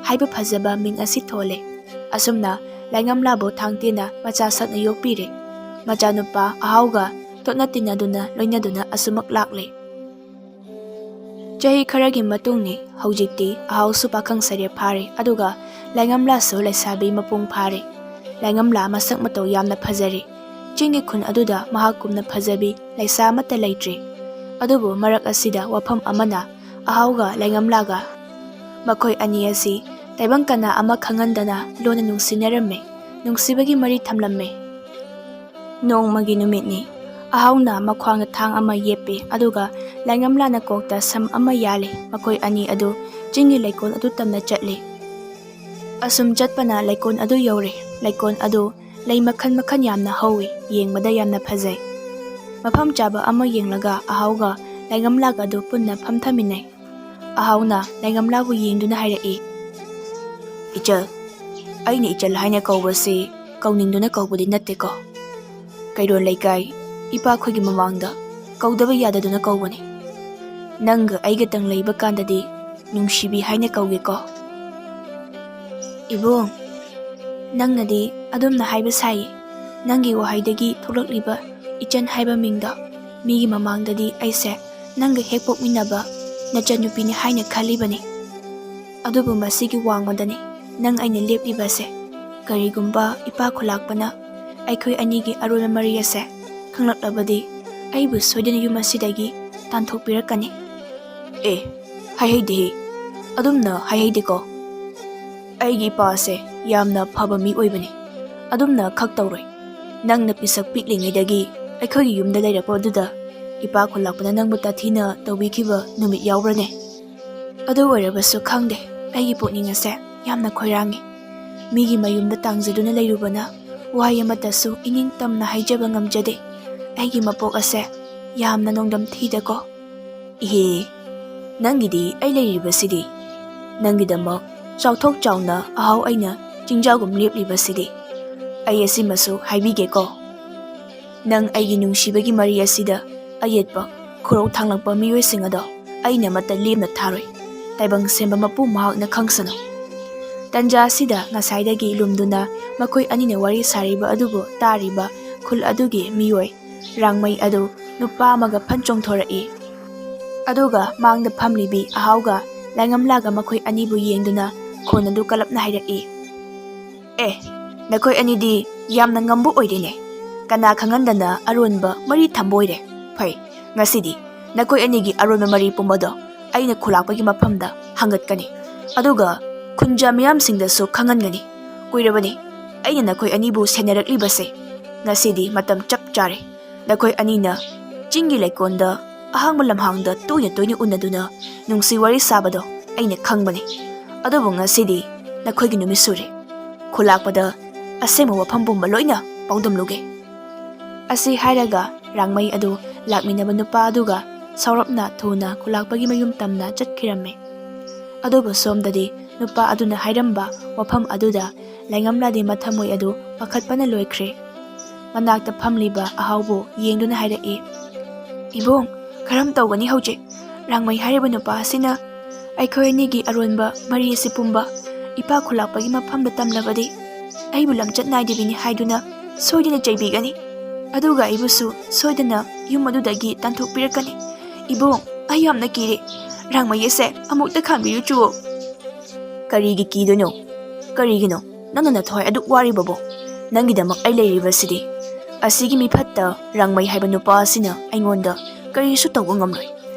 ꯍꯥꯏꯕ ꯐꯖꯕ ꯃꯤꯡ ꯑꯁꯤ ꯊꯣꯜꯂꯦ꯫ ꯑꯁꯨꯝꯅ ꯂꯥꯏꯉꯝꯂꯥꯕꯨ ꯊꯥꯡꯇꯦꯅ ꯃꯆꯥ ꯁꯛꯅ ꯌꯣꯛꯄꯤꯔꯦ꯫ ꯃꯆꯥꯅꯨꯄꯥ ꯑꯍꯥꯎꯒ ꯇꯣꯠꯅ ꯇꯤꯟꯅꯗꯨꯅ ꯂꯣꯏꯅꯗꯨꯅ ꯑꯁꯨꯃꯛ ꯂꯥꯛꯂꯦ꯫ ꯆꯍꯤ ꯈꯔꯒꯤ ꯃꯇꯨꯡꯅꯤ꯫ ꯍꯧꯖꯤꯛꯇꯤ ꯑꯍꯥꯎꯁꯨ ꯄꯥꯈꯪ ꯁꯔꯦ ꯐꯥꯔꯦ, ꯑꯗꯨꯒ ꯂꯥꯏꯉꯝꯂꯥꯁꯨ ꯂꯩꯁꯥꯕꯤ ꯃꯄꯨꯡ ꯐꯥꯔꯦ꯫ ꯂꯥꯏꯉꯝꯂꯥ ꯃꯁꯛ ꯃꯇꯧ ꯌꯥꯝꯅ ꯐꯖꯔꯦ꯫ ꯆꯤꯡꯒꯤ ꯈꯨꯟ ꯑꯗꯨꯗ ꯃꯍꯥꯛꯀꯨꯝꯅ ꯐꯖꯕꯤ ꯂꯩꯁꯥ ꯑꯃꯠꯇ ꯂꯩꯇ꯭ꯔꯦ꯫ ꯑꯗꯨꯕꯨ ꯃꯔꯛ ꯑꯁꯤꯗ ꯋꯥꯐꯝ ꯑꯃꯅ ꯑꯍꯥꯎꯒ ꯂꯥꯏꯉꯝꯂꯥꯒ ꯃꯈꯣꯏ ꯑꯅꯤ ꯑꯁꯤ ꯇꯥꯏꯕꯪ ꯀꯅꯥ ꯑꯃ ꯈꯪꯍꯟꯗꯅ ꯂꯣꯟꯅ ꯅꯨꯡꯁꯤꯅꯔꯝꯃꯦ꯫ ꯅꯨꯡꯁꯤꯕꯒꯤ ꯃꯔꯤ ꯊꯝꯂꯝꯃꯦ꯫ ꯅꯣꯡꯃꯒꯤ ꯅꯨꯃꯤꯠꯅꯤ꯫ ꯑꯍꯥꯎꯅ ꯃꯈ꯭ꯋꯥꯡꯗ ꯊꯥꯡ ꯑꯃ ꯌꯦꯞꯄꯤ, ꯑꯗꯨꯒ ꯂꯥꯏꯉꯝꯂꯥꯅ ꯀꯣꯛꯇ ꯁꯝ ꯑꯃ ꯌꯥꯜꯂꯤ꯫ ꯃꯈꯣꯏ ꯑꯅꯤ ꯑꯗꯨ ꯆꯤꯡꯒꯤ ꯂꯩꯀꯣꯜ ꯑꯗꯨ ꯇꯝꯅ ꯆꯠꯂꯤ꯫ ꯑꯁꯨꯝ ꯆꯠꯄꯅ ꯂꯩꯀꯣꯜ ꯑꯗꯨ ꯌꯧꯔꯦ꯫ ꯂꯩꯀꯣꯜ ꯑꯗꯨ ꯂꯩ ꯃꯈꯜ ꯃꯈꯜ ꯌꯥꯝꯅ ꯍꯧꯏ, ꯌꯦꯡꯕꯗ ꯌꯥꯝꯅ ꯐꯖꯩ꯫ ꯃꯐꯝ ꯆꯥꯕ ꯑꯃ ꯌꯦꯡꯂꯒ ꯑꯍꯥꯎꯒ ꯂꯥꯏꯉꯝꯂꯥꯒ ꯑꯗꯨ ꯄꯨꯟꯅ ꯐꯝꯊꯃꯤꯟꯅꯩ꯫ ꯑꯍꯥꯎꯅ ꯂꯥꯏꯉꯝꯂꯥꯕꯨ ꯌꯦꯡꯗꯨꯅ ꯍꯥꯏꯔꯛꯏ, "ꯏꯆꯜ, ꯑꯩꯅ ꯏꯆꯜ ꯍꯥꯏꯅ ꯀꯧꯕꯁꯤ ꯀꯧꯅꯤꯡꯗꯨꯅ ꯀꯧꯕꯗꯤ ꯅꯠꯇꯦꯀꯣ꯫ ꯀꯩꯔꯣꯜ ꯂꯩꯀꯥꯏ ꯏꯄꯥꯈꯣꯏꯒꯤ ꯃꯃꯥꯡꯗ ꯀꯧꯗꯕ ꯌꯥꯗꯗꯨꯅ ꯀꯧꯕꯅꯤ꯫ ꯅꯪꯒ ꯑꯩꯒꯇꯪ ꯂꯩꯕ ꯀꯥꯟꯗꯗꯤ ꯅꯨꯡꯁꯤꯕꯤ ꯍꯥꯏꯅ ꯀꯧꯒꯦꯀꯣ꯫" "ꯏꯕꯨꯡ, ꯅꯪꯅꯗꯤ ꯑꯗꯨꯝꯅ ꯍꯥꯏꯕ ꯁꯥꯏ꯫ ꯅꯪꯒꯤ ꯋꯥꯍꯩꯗꯒꯤ ꯊꯣꯛꯂꯛꯂꯤꯕ ꯏꯆꯟ ꯍꯥꯏꯕ ꯃꯤꯡꯗꯣ, ꯃꯤꯒꯤ ꯃꯃꯥꯡꯗꯗꯤ ꯑꯩꯁꯦ ꯅꯪꯒ ꯍꯦꯛ ꯄꯣꯛꯃꯤꯟꯅꯕ ꯅꯆꯟꯅꯨꯄꯤꯅꯤ ꯍꯥꯏꯅ ꯈꯜꯂꯤꯕꯅꯤ꯫ ꯑꯗꯨꯕꯨ ꯃꯁꯤꯒꯤ ꯋꯥꯡꯃꯗꯅꯤ ꯅꯪ ꯑꯩꯅ ꯂꯦꯞꯂꯤꯕꯁꯦ꯫ ꯀꯔꯤꯒꯨꯝꯕ ꯏꯄꯥ ꯈꯨꯂꯥꯛꯄꯅ ꯑꯩꯈꯣꯏ ꯑꯅꯤꯒꯤ ꯑꯔꯣꯟꯕ ꯃꯔꯤ ꯑꯁꯦ ꯈꯪꯂꯛꯂꯕꯗꯤ, ꯑꯩꯕꯨ ꯁꯣꯏꯗꯅ ꯌꯨꯝ ꯑꯁꯤꯗꯒꯤ ꯇꯥꯟꯊꯣꯛꯄꯤꯔꯛꯀꯅꯤ꯫" "ꯑꯦ, ꯍꯥꯏꯍꯩꯗꯦꯍꯦ, ꯑꯗꯨꯝꯅ ꯍꯥꯏꯍꯩꯗꯦꯀꯣ꯫ ꯑꯩꯒꯤ ꯏꯄꯥꯁꯦ ꯌꯥꯝꯅ ꯐꯕ ꯃꯤ ꯑꯣꯏꯕꯅꯤ꯫ ꯑꯗꯨꯝꯅ ꯈꯛ ꯇꯧꯔꯣꯏ꯫ ꯅꯪꯅ ꯄꯤꯁꯛ ꯄꯤꯛꯂꯤꯉꯩꯗꯒꯤ ꯑꯩꯈꯣꯏꯒꯤ ꯌꯨꯝꯗ ꯂꯩꯔꯛꯄ ꯑꯗꯨꯗ ꯏꯄꯥ ꯈꯨꯜꯂꯛꯄꯅ ꯅꯪꯕꯨ ꯇꯥꯊꯤꯅ ꯇꯧꯕꯤꯈꯤꯕ ꯅꯨꯃꯤꯠ ꯌꯥꯎꯕ꯭ꯔꯅꯦ? ꯑꯗꯨ ꯑꯣꯏꯔꯕꯁꯨ ꯈꯪꯗꯦ, ꯑꯩꯒꯤ ꯄꯨꯛꯅꯤꯡ ꯑꯁꯦ ꯌꯥꯝꯅ ꯈꯣꯏꯔꯥꯡꯉꯤ꯫ ꯃꯤꯒꯤ ꯃꯌꯨꯝꯗ ꯇꯥꯡꯖꯗꯨꯅ ꯂꯩꯔꯨꯕꯅ ꯋꯥꯍꯩ ꯑꯃꯠꯇꯁꯨ ꯏꯅꯤꯡ ꯇꯝꯅ ꯍꯥꯏꯖꯕ ꯉꯝꯖꯗꯦ꯫ ꯑꯩꯒꯤ ꯃꯄꯣꯛ ꯑꯁꯦ ꯌꯥꯝꯅ ꯅꯣꯡꯗꯝ ꯊꯤꯗꯀꯣ꯫ ꯏꯍꯦ, ꯅꯪꯒꯤꯗꯤ ꯑꯩ ꯂꯩꯔꯤꯕꯁꯤꯗꯤ꯫ ꯅꯪꯒꯤꯗꯃꯛ ꯆꯥꯎꯊꯣꯛ ꯆꯥꯎꯅ ꯑꯍꯥꯎ ꯑꯩꯅ ꯆꯤꯡꯖꯥꯎꯒꯨꯝ ꯂꯦꯞꯂꯤꯕꯁꯤꯗꯤ꯫ ꯑꯩ ꯑꯁꯤꯃꯁꯨ ꯍꯥꯏꯕꯤꯒꯦꯀꯣ꯫ ꯅꯪ ꯑꯩꯒꯤ ꯅꯨꯡꯁꯤꯕꯒꯤ ꯃꯔꯤ ꯑꯁꯤꯗ ꯑꯌꯦꯠꯄ ꯈꯨꯔꯧ ꯊꯥꯡꯂꯛꯄ ꯃꯤꯑꯣꯏꯁꯤꯡ ꯑꯗꯣ ꯑꯩꯅ ꯑꯃꯠꯇ ꯂꯦꯝꯅ ꯊꯥꯔꯣꯏ꯫ ꯇꯥꯏꯕꯪ ꯁꯦꯝꯕ ꯃꯄꯨ ꯃꯍꯥꯛꯅ ꯈꯪꯁꯅꯨ꯫ ꯇꯟꯖꯥ ꯑꯁꯤꯗ ꯉꯁꯥꯏꯗꯒꯤ ꯂꯨꯝꯗꯨꯅ ꯃꯈꯣꯏ ꯑꯅꯤꯅ ꯋꯥꯔꯤ ꯁꯥꯔꯤꯕ ꯑꯗꯨꯕꯨ ꯇꯥꯔꯤꯕ ꯈꯨꯜ ꯑꯗꯨꯒꯤ ꯃꯤꯑꯣꯏ ꯔꯥꯡꯃꯩ ꯑꯗꯨ ꯅꯨꯄꯥ ꯑꯃꯒ ꯐꯟ ꯆꯣꯡꯊꯣꯔꯛꯏ꯫ ꯑꯗꯨꯒ ꯃꯥꯡꯗ ꯐꯝꯂꯤꯕꯤ ꯑꯍꯥꯎꯒ ꯂꯥꯏꯉꯝꯂꯥꯒ ꯃꯈꯣꯏ ꯑꯅꯤꯕꯨ ꯌꯦꯡꯗꯨꯅ ꯈꯣꯟ ꯑꯗꯨ ꯀꯂꯞꯅ ꯍꯥꯏꯔꯛꯏ꯫ ꯑꯦ, ꯅꯈꯣꯏ ꯑꯅꯤꯗꯤ ꯌꯥꯝꯅ ꯉꯝꯕ ꯑꯣꯏꯔꯦꯅꯦ꯫ ꯀꯅꯥ ꯈꯪꯍꯟꯗꯅ ꯑꯔꯣꯟꯕ ꯃꯔꯤ ꯊꯝꯕ ꯑꯣꯏꯔꯦ꯫ ꯐꯩ, ꯉꯁꯤꯗꯤ ꯅꯈꯣꯏ ꯑꯅꯤꯒꯤ ꯑꯔꯣꯟꯕ ꯃꯔꯤ ꯄꯨꯝꯕꯗꯣ ꯑꯩꯅ ꯈꯨꯂꯥꯛꯄꯒꯤ ꯃꯐꯝꯗ ꯍꯪꯒꯠꯀꯅꯤ꯫ ꯑꯗꯨꯒ ꯈꯨꯟꯖꯥ ꯃꯤꯌꯥꯝꯁꯤꯡꯗꯁꯨ ꯈꯪꯍꯟꯒꯅꯤ꯫ ꯀꯨꯏꯔꯕꯅꯤ ꯑꯩꯅ ꯅꯈꯣꯏ ꯑꯅꯤꯕꯨ ꯁꯦꯟꯅꯔꯛꯂꯤꯕꯁꯦ꯫ ꯉꯁꯤꯗꯤ ꯃꯇꯝ ꯆꯞ ꯆꯥꯔꯦ꯫ ꯅꯈꯣꯏ ꯑꯅꯤꯅ ꯆꯤꯡꯒꯤ ꯂꯩꯀꯣꯜꯗ ꯑꯍꯥꯡꯕ ꯂꯝꯍꯥꯡꯗ ꯇꯣꯏꯅ ꯇꯣꯏꯅ ꯎꯅꯗꯨꯅ ꯅꯨꯡꯁꯤ ꯋꯥꯔꯤ ꯁꯥꯕꯗꯣ ꯑꯩꯅ ꯈꯪꯕꯅꯤ꯫ ꯑꯗꯨꯕꯨ ꯉꯁꯤꯗꯤ ꯅꯈꯣꯏꯒꯤ ꯅꯨꯃꯤꯠ ꯁꯨꯔꯦ꯫ ꯈꯨꯂꯥꯛꯄꯗ ꯑꯁꯦꯡꯕ ꯋꯥꯐꯝ ꯄꯨꯝꯕ ꯂꯣꯏꯅ ꯄꯥꯎꯗꯝꯂꯨꯒꯦ꯫ ꯑꯁꯤ ꯍꯥꯏꯔꯒ ꯔꯥꯡꯃꯩ ꯑꯗꯨ ꯂꯥꯛꯃꯤꯟꯅꯕ ꯅꯨꯄꯥ ꯑꯗꯨꯒ ꯁꯥꯎꯔꯞꯅ ꯊꯨꯅ ꯈꯨꯂꯥꯛꯄꯒꯤ ꯃꯌꯨꯝ ꯇꯝꯅ ꯆꯠꯈꯤꯔꯝꯃꯤ꯫ ꯑꯗꯨꯕꯨ ꯁꯣꯝꯗꯗꯤ ꯅꯨꯄꯥ ꯑꯗꯨꯅ ꯍꯥꯏꯔꯝꯕ ꯋꯥꯐꯝ ꯑꯗꯨꯗ ꯂꯥꯏꯉꯝꯂꯥꯗꯤ ꯃꯊꯃꯣꯏ ꯑꯗꯨ ꯄꯥꯈꯠꯄꯅ ꯂꯣꯏꯈ꯭ꯔꯦ꯫ ꯃꯅꯥꯛꯇ ꯐꯝꯂꯤꯕ ꯑꯍꯥꯎꯕꯨ ꯌꯦꯡꯗꯨꯅ ꯍꯥꯏꯔꯛꯏ, "ꯏꯕꯨꯡ, ꯀꯔꯝ ꯇꯧꯒꯅꯤ ꯍꯧꯖꯤꯛ? ꯔꯥꯡꯃꯩ ꯍꯥꯏꯔꯤꯕ ꯅꯨꯄꯥ ꯑꯁꯤꯅ ꯑꯩꯈꯣꯏ ꯑꯅꯤꯒꯤ ꯑꯔꯣꯟꯕ ꯃꯔꯤ ꯑꯁꯤ ꯄꯨꯝꯕ ꯏꯄꯥ ꯈꯨꯂꯥꯛꯄꯒꯤ ꯃꯐꯝꯗ ꯇꯝꯂꯕꯗꯤ ꯑꯩꯕꯨ ꯂꯝꯆꯠ ꯅꯥꯏꯗꯕꯤꯅꯤ ꯍꯥꯏꯗꯨꯅ ꯁꯣꯏꯗꯅ ꯆꯩꯕꯤꯒꯅꯤ꯫ ꯑꯗꯨꯒ ꯑꯩꯕꯨꯁꯨ ꯁꯣꯏꯗꯅ ꯌꯨꯝ ꯑꯗꯨꯗꯒꯤ ꯇꯥꯟꯊꯣꯛꯄꯤꯔꯛꯀꯅꯤ꯫ ꯏꯕꯨꯡ, ꯑꯩ ꯌꯥꯝꯅ ꯀꯤꯔꯦ꯫ ꯔꯥꯡꯃꯩ ꯑꯁꯦ ꯑꯃꯨꯛꯇ ꯈꯥꯝꯕꯤꯌꯨ ꯆꯨꯑꯣ꯫" "ꯀꯔꯤꯒꯤ ꯀꯤꯗꯣꯏꯅꯣ? ꯀꯔꯤꯒꯤꯅꯣ ꯅꯪꯅ ꯅꯊꯋꯥꯏ ꯑꯗꯨꯛ ꯋꯥꯔꯤꯕꯕꯣ? ꯅꯪꯒꯤꯗꯃꯛ ꯑꯩ ꯂꯩꯔꯤꯕꯁꯤꯗꯤ꯫ ꯑꯁꯤꯒꯤ ꯃꯤꯐꯠꯇ ꯔꯥꯡꯃꯩ ꯍꯥꯏꯕ ꯅꯨꯄꯥ ꯑꯁꯤꯅ ꯑꯩꯉꯣꯟꯗ ꯀꯔꯤꯁꯨ ꯇꯧꯕ ꯉꯝꯂꯣꯏ꯫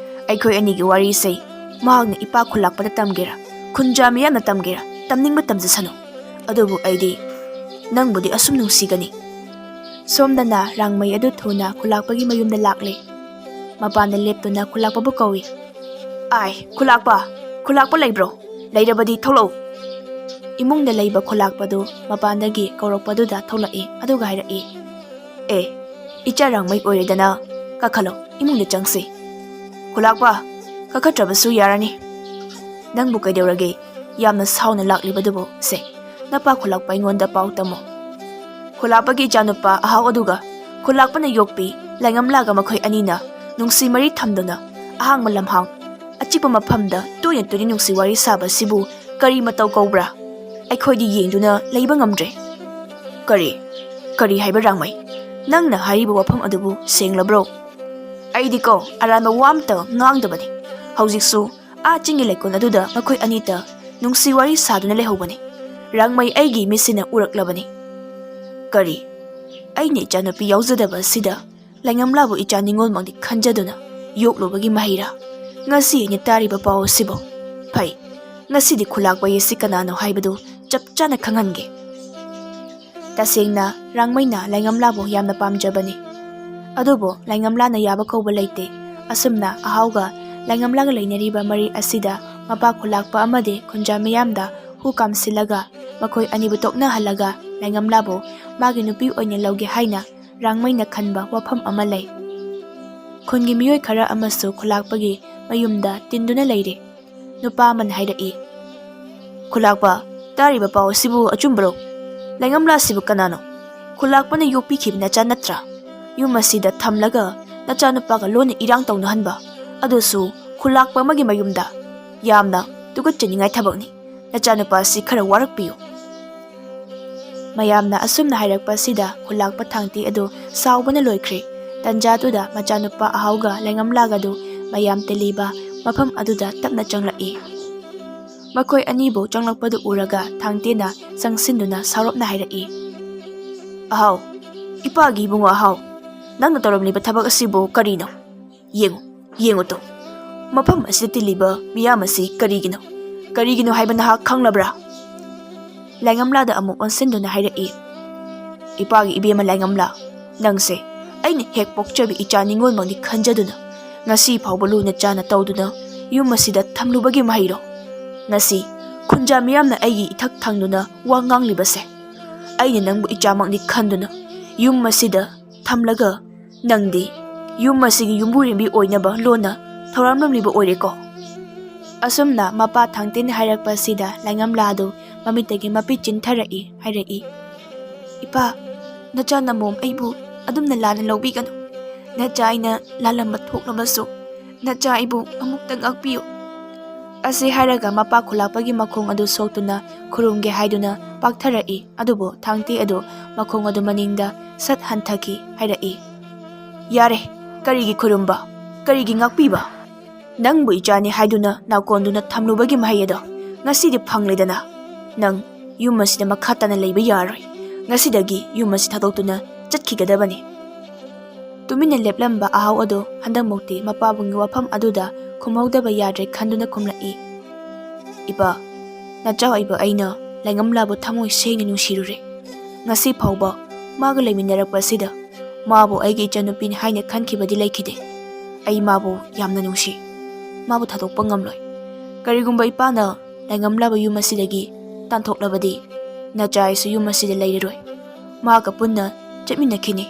ꯑꯩꯈꯣꯏ ꯑꯅꯤꯒꯤ ꯋꯥꯔꯤꯁꯦ ꯃꯍꯥꯛꯅ ꯏꯄꯥ ꯈꯨꯂꯥꯛꯄꯗ ꯇꯝꯒꯦꯔꯥ, ꯈꯨꯟꯖꯥ ꯃꯤꯌꯥꯝꯅ ꯇꯝꯒꯦꯔꯥ, ꯇꯝꯅꯤꯡꯕ ꯇꯝꯖꯁꯅꯨ꯫ ꯑꯗꯨꯕꯨ ꯑꯩꯗꯤ ꯅꯪꯕꯨꯗꯤ ꯑꯁꯨꯝ ꯅꯨꯡꯁꯤꯒꯅꯤ꯫ ꯁꯣꯝꯗꯅ ꯔꯥꯡꯃꯩ ꯑꯗꯨ ꯊꯨꯅ ꯈꯨꯂꯥꯛꯄꯒꯤ ꯃꯌꯨꯝꯗ ꯂꯥꯛꯂꯦ꯫ ꯃꯄꯥꯟꯗ ꯂꯦꯞꯇꯨꯅ ꯈꯨꯂꯥꯛꯄꯕꯨ ꯀꯧꯏ꯫ "ꯑꯥꯏ, ꯈꯨꯂꯥꯛꯄ! ꯈꯨꯂꯥꯛꯄ ꯂꯩꯕ꯭ꯔꯣ? ꯂꯩꯔꯕꯗꯤ ꯊꯣꯛꯂꯛꯎ!" ꯏꯃꯨꯡꯗ ꯂꯩꯕ ꯈꯨꯂꯥꯛꯄꯗꯨ ꯃꯄꯥꯟꯗꯒꯤ ꯀꯧꯔꯛꯄꯗꯨꯗ ꯊꯣꯛꯂꯛꯏ, ꯑꯗꯨꯒ ꯍꯥꯏꯔꯛꯏ, "ꯑꯦ, ꯏꯆꯥ ꯔꯥꯡꯃꯩ ꯑꯣꯏꯔꯦꯗꯅ, ꯀꯥꯈꯠꯂꯣ, ꯏꯃꯨꯡꯗ ꯆꯪꯁꯤ꯫ ꯈꯨꯂꯥꯛꯄ, ꯀꯥꯈꯠꯇ꯭ꯔꯕꯁꯨ ꯌꯥꯔꯅꯤ꯫ ꯅꯪꯕꯨ ꯀꯩꯗꯧꯔꯒꯦ? ꯌꯥꯝꯅ ꯁꯥꯎꯅ ꯂꯥꯛꯂꯤꯕꯗꯨꯕꯨ? ꯁꯦ, ꯅꯄꯥ ꯈꯨꯂꯥꯛꯄ ꯑꯩꯉꯣꯟꯗ ꯄꯥꯎ ꯇꯝꯃꯣ꯫ ꯈꯨꯂꯥꯛꯄꯒꯤ ꯏꯆꯥꯅꯨꯄꯥ ꯑꯍꯥꯎ ꯑꯗꯨꯒ ꯈꯨꯂꯥꯛꯄꯅ ꯌꯣꯛꯄꯤ ꯂꯥꯏꯉꯝꯂꯥꯒ ꯃꯈꯣꯏ ꯑꯅꯤꯅ ꯅꯨꯡꯁꯤ ꯃꯔꯤ ꯊꯝꯗꯨꯅ ꯑꯍꯥꯡꯕ ꯂꯝꯍꯥꯡ, ꯑꯆꯤꯛꯄ ꯃꯐꯝꯗ ꯇꯣꯏꯅ ꯇꯣꯏꯅ ꯅꯨꯡꯁꯤ ꯋꯥꯔꯤ ꯁꯥꯕꯁꯤꯕꯨ ꯀꯔꯤ ꯃꯇꯧ ꯀꯧꯕ꯭ꯔꯥ? ꯑꯩꯈꯣꯏꯗꯤ ꯌꯦꯡꯗꯨꯅ ꯂꯩꯕ ꯉꯝꯗ꯭ꯔꯦ꯫" "ꯀꯔꯤ? ꯀꯔꯤ ꯍꯥꯏꯕ, ꯔꯥꯡꯃꯩ? ꯅꯪꯅ ꯍꯥꯏꯔꯤꯕ ꯋꯥꯐꯝ ꯑꯗꯨꯕꯨ ꯁꯦꯡꯂꯕ꯭ꯔꯣ?" "ꯑꯩꯗꯤꯀꯣ ꯑꯔꯥꯟꯕ ꯋꯥ ꯑꯃꯇ ꯉꯥꯡꯗꯕꯅꯤ꯫ ꯍꯧꯖꯤꯛꯁꯨ ꯑꯥ ꯆꯤꯡꯒꯤ ꯂꯩꯀꯣꯜ ꯑꯗꯨꯗ ꯃꯈꯣꯏ ꯑꯅꯤꯇ ꯅꯨꯡꯁꯤ ꯋꯥꯔꯤ ꯁꯥꯗꯨꯅ ꯂꯩꯍꯧꯕꯅꯤ꯫ ꯔꯥꯡꯃꯩ ꯑꯩꯒꯤ ꯃꯤꯠꯁꯤꯅ ꯎꯔꯛꯂꯕꯅꯤ꯫" "ꯀꯔꯤ? ꯑꯩꯅ ꯏꯆꯥꯅꯨꯄꯤ ꯌꯥꯎꯖꯗꯕ ꯑꯁꯤꯗ ꯂꯥꯏꯉꯝꯂꯥꯕꯨ ꯏꯆꯥ ꯅꯤꯉꯣꯜꯃꯛꯅꯤ ꯈꯟꯖꯗꯨꯅ ꯌꯣꯛꯂꯨꯕꯒꯤ ꯃꯍꯩꯔꯥ? ꯉꯁꯤ ꯑꯩꯅ ꯇꯥꯔꯤꯕ ꯄꯥꯎ ꯑꯁꯤꯕꯨ꯫ ꯐꯩ, ꯉꯁꯤꯗꯤ ꯈꯨꯂꯥꯛꯄ ꯑꯁꯤ ꯀꯅꯥꯅꯣ ꯍꯥꯏꯕꯗꯨ ꯆꯞ ꯆꯥꯅ ꯈꯪꯍꯟꯒꯦ꯫" ꯇꯁꯦꯡꯅ ꯔꯥꯡꯃꯩꯅ ꯂꯥꯏꯉꯝꯂꯥꯕꯨ ꯌꯥꯝꯅ ꯄꯥꯝꯖꯕꯅꯤ꯫ ꯑꯗꯨꯕꯨ ꯂꯥꯏꯉꯝꯂꯥꯅ ꯌꯥꯕ ꯀꯧꯕ ꯂꯩꯇꯦ꯫ ꯑꯁꯨꯝꯅ ꯑꯍꯥꯎꯒ ꯂꯥꯏꯉꯝꯂꯥꯒ ꯂꯩꯅꯔꯤꯕ ꯃꯔꯤ ꯑꯁꯤꯗ ꯃꯄꯥ ꯈꯨꯂꯥꯛꯄ ꯑꯃꯗꯤ ꯈꯨꯟꯖꯥ ꯃꯤꯌꯥꯝꯗ ꯍꯨ ꯀꯥꯝꯁꯤꯜꯂꯒ ꯃꯈꯣꯏ ꯑꯅꯤꯕꯨ ꯇꯣꯛꯅꯍꯜꯂꯒ ꯂꯥꯏꯉꯝꯂꯥꯕꯨ ꯃꯥꯒꯤ ꯅꯨꯄꯤ ꯑꯣꯏꯅ ꯂꯧꯒꯦ ꯍꯥꯏꯅ ꯔꯥꯡꯃꯩꯅ ꯈꯟꯕ ꯋꯥꯐꯝ ꯑꯃ ꯂꯩ꯫ ꯈꯨꯟꯒꯤ ꯃꯤꯑꯣꯏ ꯈꯔ ꯑꯃꯁꯨ ꯈꯨꯂꯥꯛꯄꯒꯤ ꯃꯌꯨꯝꯗ ꯇꯤꯟꯗꯨꯅ ꯂꯩꯔꯤ꯫ ꯅꯨꯄꯥ ꯑꯃꯅ ꯍꯥꯏꯔꯛꯏ, "ꯈꯨꯂꯥꯛꯄ, ꯇꯥꯔꯤꯕ ꯄꯥꯎ ꯑꯁꯤꯕꯨ ꯑꯆꯨꯝꯕꯔꯣ? ꯂꯥꯏꯉꯝꯂꯥ ꯑꯁꯤꯕꯨ ꯀꯅꯥꯅꯣ? ꯈꯨꯂꯥꯛꯄꯅ ꯌꯣꯛꯄꯤꯈꯤꯕ ꯅꯆꯥ ꯅꯠꯇ꯭ꯔꯥ? ꯌꯨꯝ ꯑꯁꯤꯗ ꯊꯝꯂꯒ ꯅꯆꯥꯅꯨꯄꯥꯒ ꯂꯣꯟꯅ ꯏꯔꯥꯡ ꯇꯧꯅꯍꯟꯕ, ꯑꯗꯨꯁꯨ ꯈꯨꯂꯥꯛꯄ ꯑꯃꯒꯤ ꯃꯌꯨꯝꯗ꯫ ꯌꯥꯝꯅ ꯇꯨꯀꯠꯆꯅꯤꯡꯉꯥꯏ ꯊꯕꯛꯅꯤ꯫ ꯅꯆꯥꯅꯨꯄꯥ ꯑꯁꯤ ꯈꯔ ꯋꯥꯔꯛꯄꯤꯌꯨ꯫" ꯃꯌꯥꯝꯅ ꯑꯁꯨꯝꯅ ꯍꯥꯏꯔꯛꯄ ꯑꯁꯤꯗ ꯈꯨꯂꯥꯛꯄ ꯊꯥꯡꯇꯤ ꯑꯗꯨ ꯁꯥꯎꯕꯅ ꯂꯣꯏꯈ꯭ꯔꯦ꯫ ꯇꯟꯖꯥꯗꯨꯗ ꯃꯆꯥꯅꯨꯄꯥ ꯑꯍꯥꯎꯒ ꯂꯥꯏꯉꯝꯂꯥꯒꯗꯨ ꯃꯌꯥꯝ ꯇꯤꯜꯂꯤꯕ ꯃꯐꯝ ꯑꯗꯨꯗ ꯇꯞꯅ ꯆꯪꯂꯛꯏ꯫ ꯃꯈꯣꯏ ꯑꯅꯤꯕꯨ ꯆꯪꯂꯛꯄꯗꯨ ꯎꯔꯒ ꯊꯥꯡꯇꯦꯅ ꯆꯪꯁꯤꯟꯗꯨꯅ ꯁꯥꯎꯔꯞꯅ ꯍꯥꯏꯔꯛꯏ, "ꯑꯍꯥꯎ, ꯏꯄꯥꯒꯤ ꯏꯕꯨꯡꯉꯣ ꯑꯍꯥꯎ, ꯅꯪꯅ ꯇꯧꯔꯝꯂꯤꯕ ꯊꯕꯛ ꯑꯁꯤꯕꯨ ꯀꯔꯤꯅꯣ? ꯌꯦꯡꯉꯨ, ꯌꯦꯡꯉꯨ ꯇꯨ, ꯃꯐꯝ ꯑꯁꯤꯗ ꯇꯤꯜꯂꯤꯕ ꯃꯤꯌꯥꯝ ꯑꯁꯤ ꯀꯔꯤꯒꯤꯅꯣ? ꯀꯔꯤꯒꯤꯅꯣ ꯍꯥꯏꯕ ꯅꯍꯥꯛ ꯈꯪꯂꯕ꯭ꯔꯥ? ꯂꯥꯏꯉꯝꯂꯥꯗ ꯑꯃꯨꯛ ꯑꯣꯟꯁꯤꯟꯗꯨꯅ ꯍꯥꯏꯔꯛꯏ, "ꯏꯄꯥꯒꯤ ꯏꯕꯦꯝꯃ ꯂꯥꯏꯉꯝꯂꯥ, ꯅꯪꯁꯦ ꯑꯩꯅ ꯍꯦꯛ ꯄꯣꯛꯆꯕ ꯏꯆꯥ ꯅꯤꯉꯣꯜꯃꯛꯅꯤ ꯈꯟꯖꯗꯨꯅ ꯉꯁꯤ ꯐꯥꯎꯕ ꯂꯨꯅ ꯆꯥꯅ ꯇꯧꯗꯨꯅ ꯌꯨꯝ ꯑꯁꯤꯗ ꯊꯝꯂꯨꯕꯒꯤ ꯃꯍꯩꯔꯣ? ꯉꯁꯤ ꯈꯨꯟꯖꯥ ꯃꯤꯌꯥꯝꯅ ꯑꯩꯒꯤ ꯏꯊꯛ ꯊꯪꯗꯨꯅ ꯋꯥ ꯉꯥꯡꯂꯤꯕꯁꯦ? ꯑꯩꯅ ꯅꯪꯕꯨ ꯏꯆꯥꯃꯛꯅꯤ ꯈꯟꯗꯨꯅ ꯌꯨꯝ ꯑꯁꯤꯗ ꯊꯝꯂꯒ ꯅꯪꯗꯤ ꯌꯨꯝ ꯑꯁꯤꯒꯤ ꯌꯨꯝꯕꯨꯔꯦꯝꯕꯤ ꯑꯣꯏꯅꯕ ꯂꯣꯟꯅ ꯊꯧꯔꯥꯡꯂꯝꯂꯤꯕ ꯑꯣꯏꯔꯦꯀꯣ?" ꯑꯁꯨꯝꯅ ꯃꯄꯥ ꯊꯥꯡꯇꯦꯟꯅ ꯍꯥꯏꯔꯛꯄ ꯑꯁꯤꯗ ꯂꯥꯏꯉꯝꯂꯥ ꯑꯗꯨ ꯃꯃꯤꯠꯇꯒꯤ ꯃꯄꯤ ꯆꯤꯟꯊꯔꯛꯏ꯫ ꯍꯥꯏꯔꯛꯏ, "ꯏꯄꯥ, ꯅꯆꯥ ꯅꯃꯣꯝ ꯑꯩꯕꯨ ꯑꯗꯨꯝꯅ ꯂꯥꯟꯅ ꯂꯧꯕꯤꯒꯅꯨ꯫ ꯅꯆꯥ ꯑꯩꯅ ꯂꯥꯜꯂꯝꯕ ꯊꯣꯛꯂꯕꯁꯨ ꯅꯆꯥ ꯑꯩꯕꯨ ꯑꯃꯨꯛꯇ ꯉꯥꯛꯄꯤꯌꯨ꯫" ꯑꯁꯤ ꯍꯥꯏꯔꯒ ꯃꯄꯥ ꯈꯨꯂꯥꯛꯄꯒꯤ ꯃꯈꯣꯡ ꯑꯗꯨ ꯁꯣꯛꯇꯨꯅ ꯈꯨꯔꯨꯝꯒꯦ ꯍꯥꯏꯗꯨꯅ ꯄꯥꯛꯊꯔꯛꯏ꯫ ꯑꯗꯨꯕꯨ ꯊꯥꯡꯇꯦ ꯑꯗꯨ ꯃꯈꯣꯡ ꯑꯗꯨ ꯃꯅꯤꯡꯗ ꯁꯠ ꯍꯟꯊꯈꯤ꯫ ꯍꯥꯏꯔꯛꯏ, "ꯌꯥꯔꯦ, ꯀꯔꯤꯒꯤ ꯈꯨꯔꯨꯝꯕ? ꯀꯔꯤꯒꯤ ꯉꯥꯛꯄꯤꯕ? ꯅꯪꯕꯨ ꯏꯆꯥꯅꯤ ꯍꯥꯏꯗꯨꯅ ꯅꯥꯀꯣꯟꯗꯨꯅ ꯊꯝꯂꯨꯕꯒꯤ ꯃꯍꯩ ꯑꯗꯣ ꯉꯁꯤꯗꯤ ꯐꯪꯂꯦꯗꯅ꯫ ꯅꯪ ꯌꯨꯝ ꯑꯁꯤꯗ ꯃꯈꯥ ꯇꯥꯅ ꯂꯩꯕ ꯌꯥꯔꯣꯏ꯫ ꯉꯁꯤꯗꯒꯤ ꯌꯨꯝ ꯑꯁꯤ ꯊꯥꯗꯣꯛꯇꯨꯅ ꯆꯠꯈꯤꯒꯗꯕꯅꯤ꯫" ꯇꯨꯃꯤꯟꯅ ꯂꯦꯞꯂꯝꯕ ꯑꯍꯥꯎ ꯑꯗꯨ ꯍꯟꯗꯛꯃꯨꯛꯇꯤ ꯃꯄꯥꯕꯨꯡꯒꯤ ꯋꯥꯐꯝ ꯑꯗꯨꯗ ꯈꯨꯝꯍꯧꯗꯕ ꯌꯥꯗ꯭ꯔꯦ ꯈꯟꯗꯨꯅ ꯈꯨꯝꯂꯛꯏ, "ꯏꯄꯥ, ꯅꯆꯥ ꯑꯣꯏꯕ ꯑꯩꯅ ꯂꯥꯏꯉꯝꯂꯥꯕꯨ ꯊꯃꯣꯏ ꯁꯦꯡꯅ ꯅꯨꯡꯁꯤꯔꯨꯔꯦ꯫ ꯉꯁꯤ ꯐꯥꯎꯕ ꯃꯥꯒ ꯂꯩꯃꯤꯟꯅꯔꯛꯄ ꯑꯁꯤꯗ ꯃꯥꯕꯨ ꯑꯩꯒꯤ ꯏꯆꯟꯅꯨꯄꯤꯅꯤ ꯍꯥꯏꯅ ꯈꯟꯈꯤꯕꯗꯤ ꯂꯩꯈꯤꯗꯦ꯫ ꯑꯩ ꯃꯥꯕꯨ ꯌꯥꯝꯅ ꯅꯨꯡꯁꯤ꯫ ꯃꯥꯕꯨ ꯊꯥꯗꯣꯛꯄ ꯉꯝꯂꯣꯏ꯫ ꯀꯔꯤꯒꯨꯝꯕ ꯏꯄꯥꯅ ꯂꯥꯏꯉꯝꯂꯥꯕ ꯌꯨꯝ ꯑꯁꯤꯗꯒꯤ ꯇꯥꯟꯊꯣꯛꯂꯕꯗꯤ ꯅꯆꯥ ꯑꯩꯁꯨ ꯌꯨꯝ ꯑꯁꯤꯗ ꯂꯩꯔꯔꯣꯏ꯫ ꯃꯍꯥꯛꯀ ꯄꯨꯟꯅ ꯆꯠꯃꯤꯟꯅꯈꯤꯅꯤ꯫"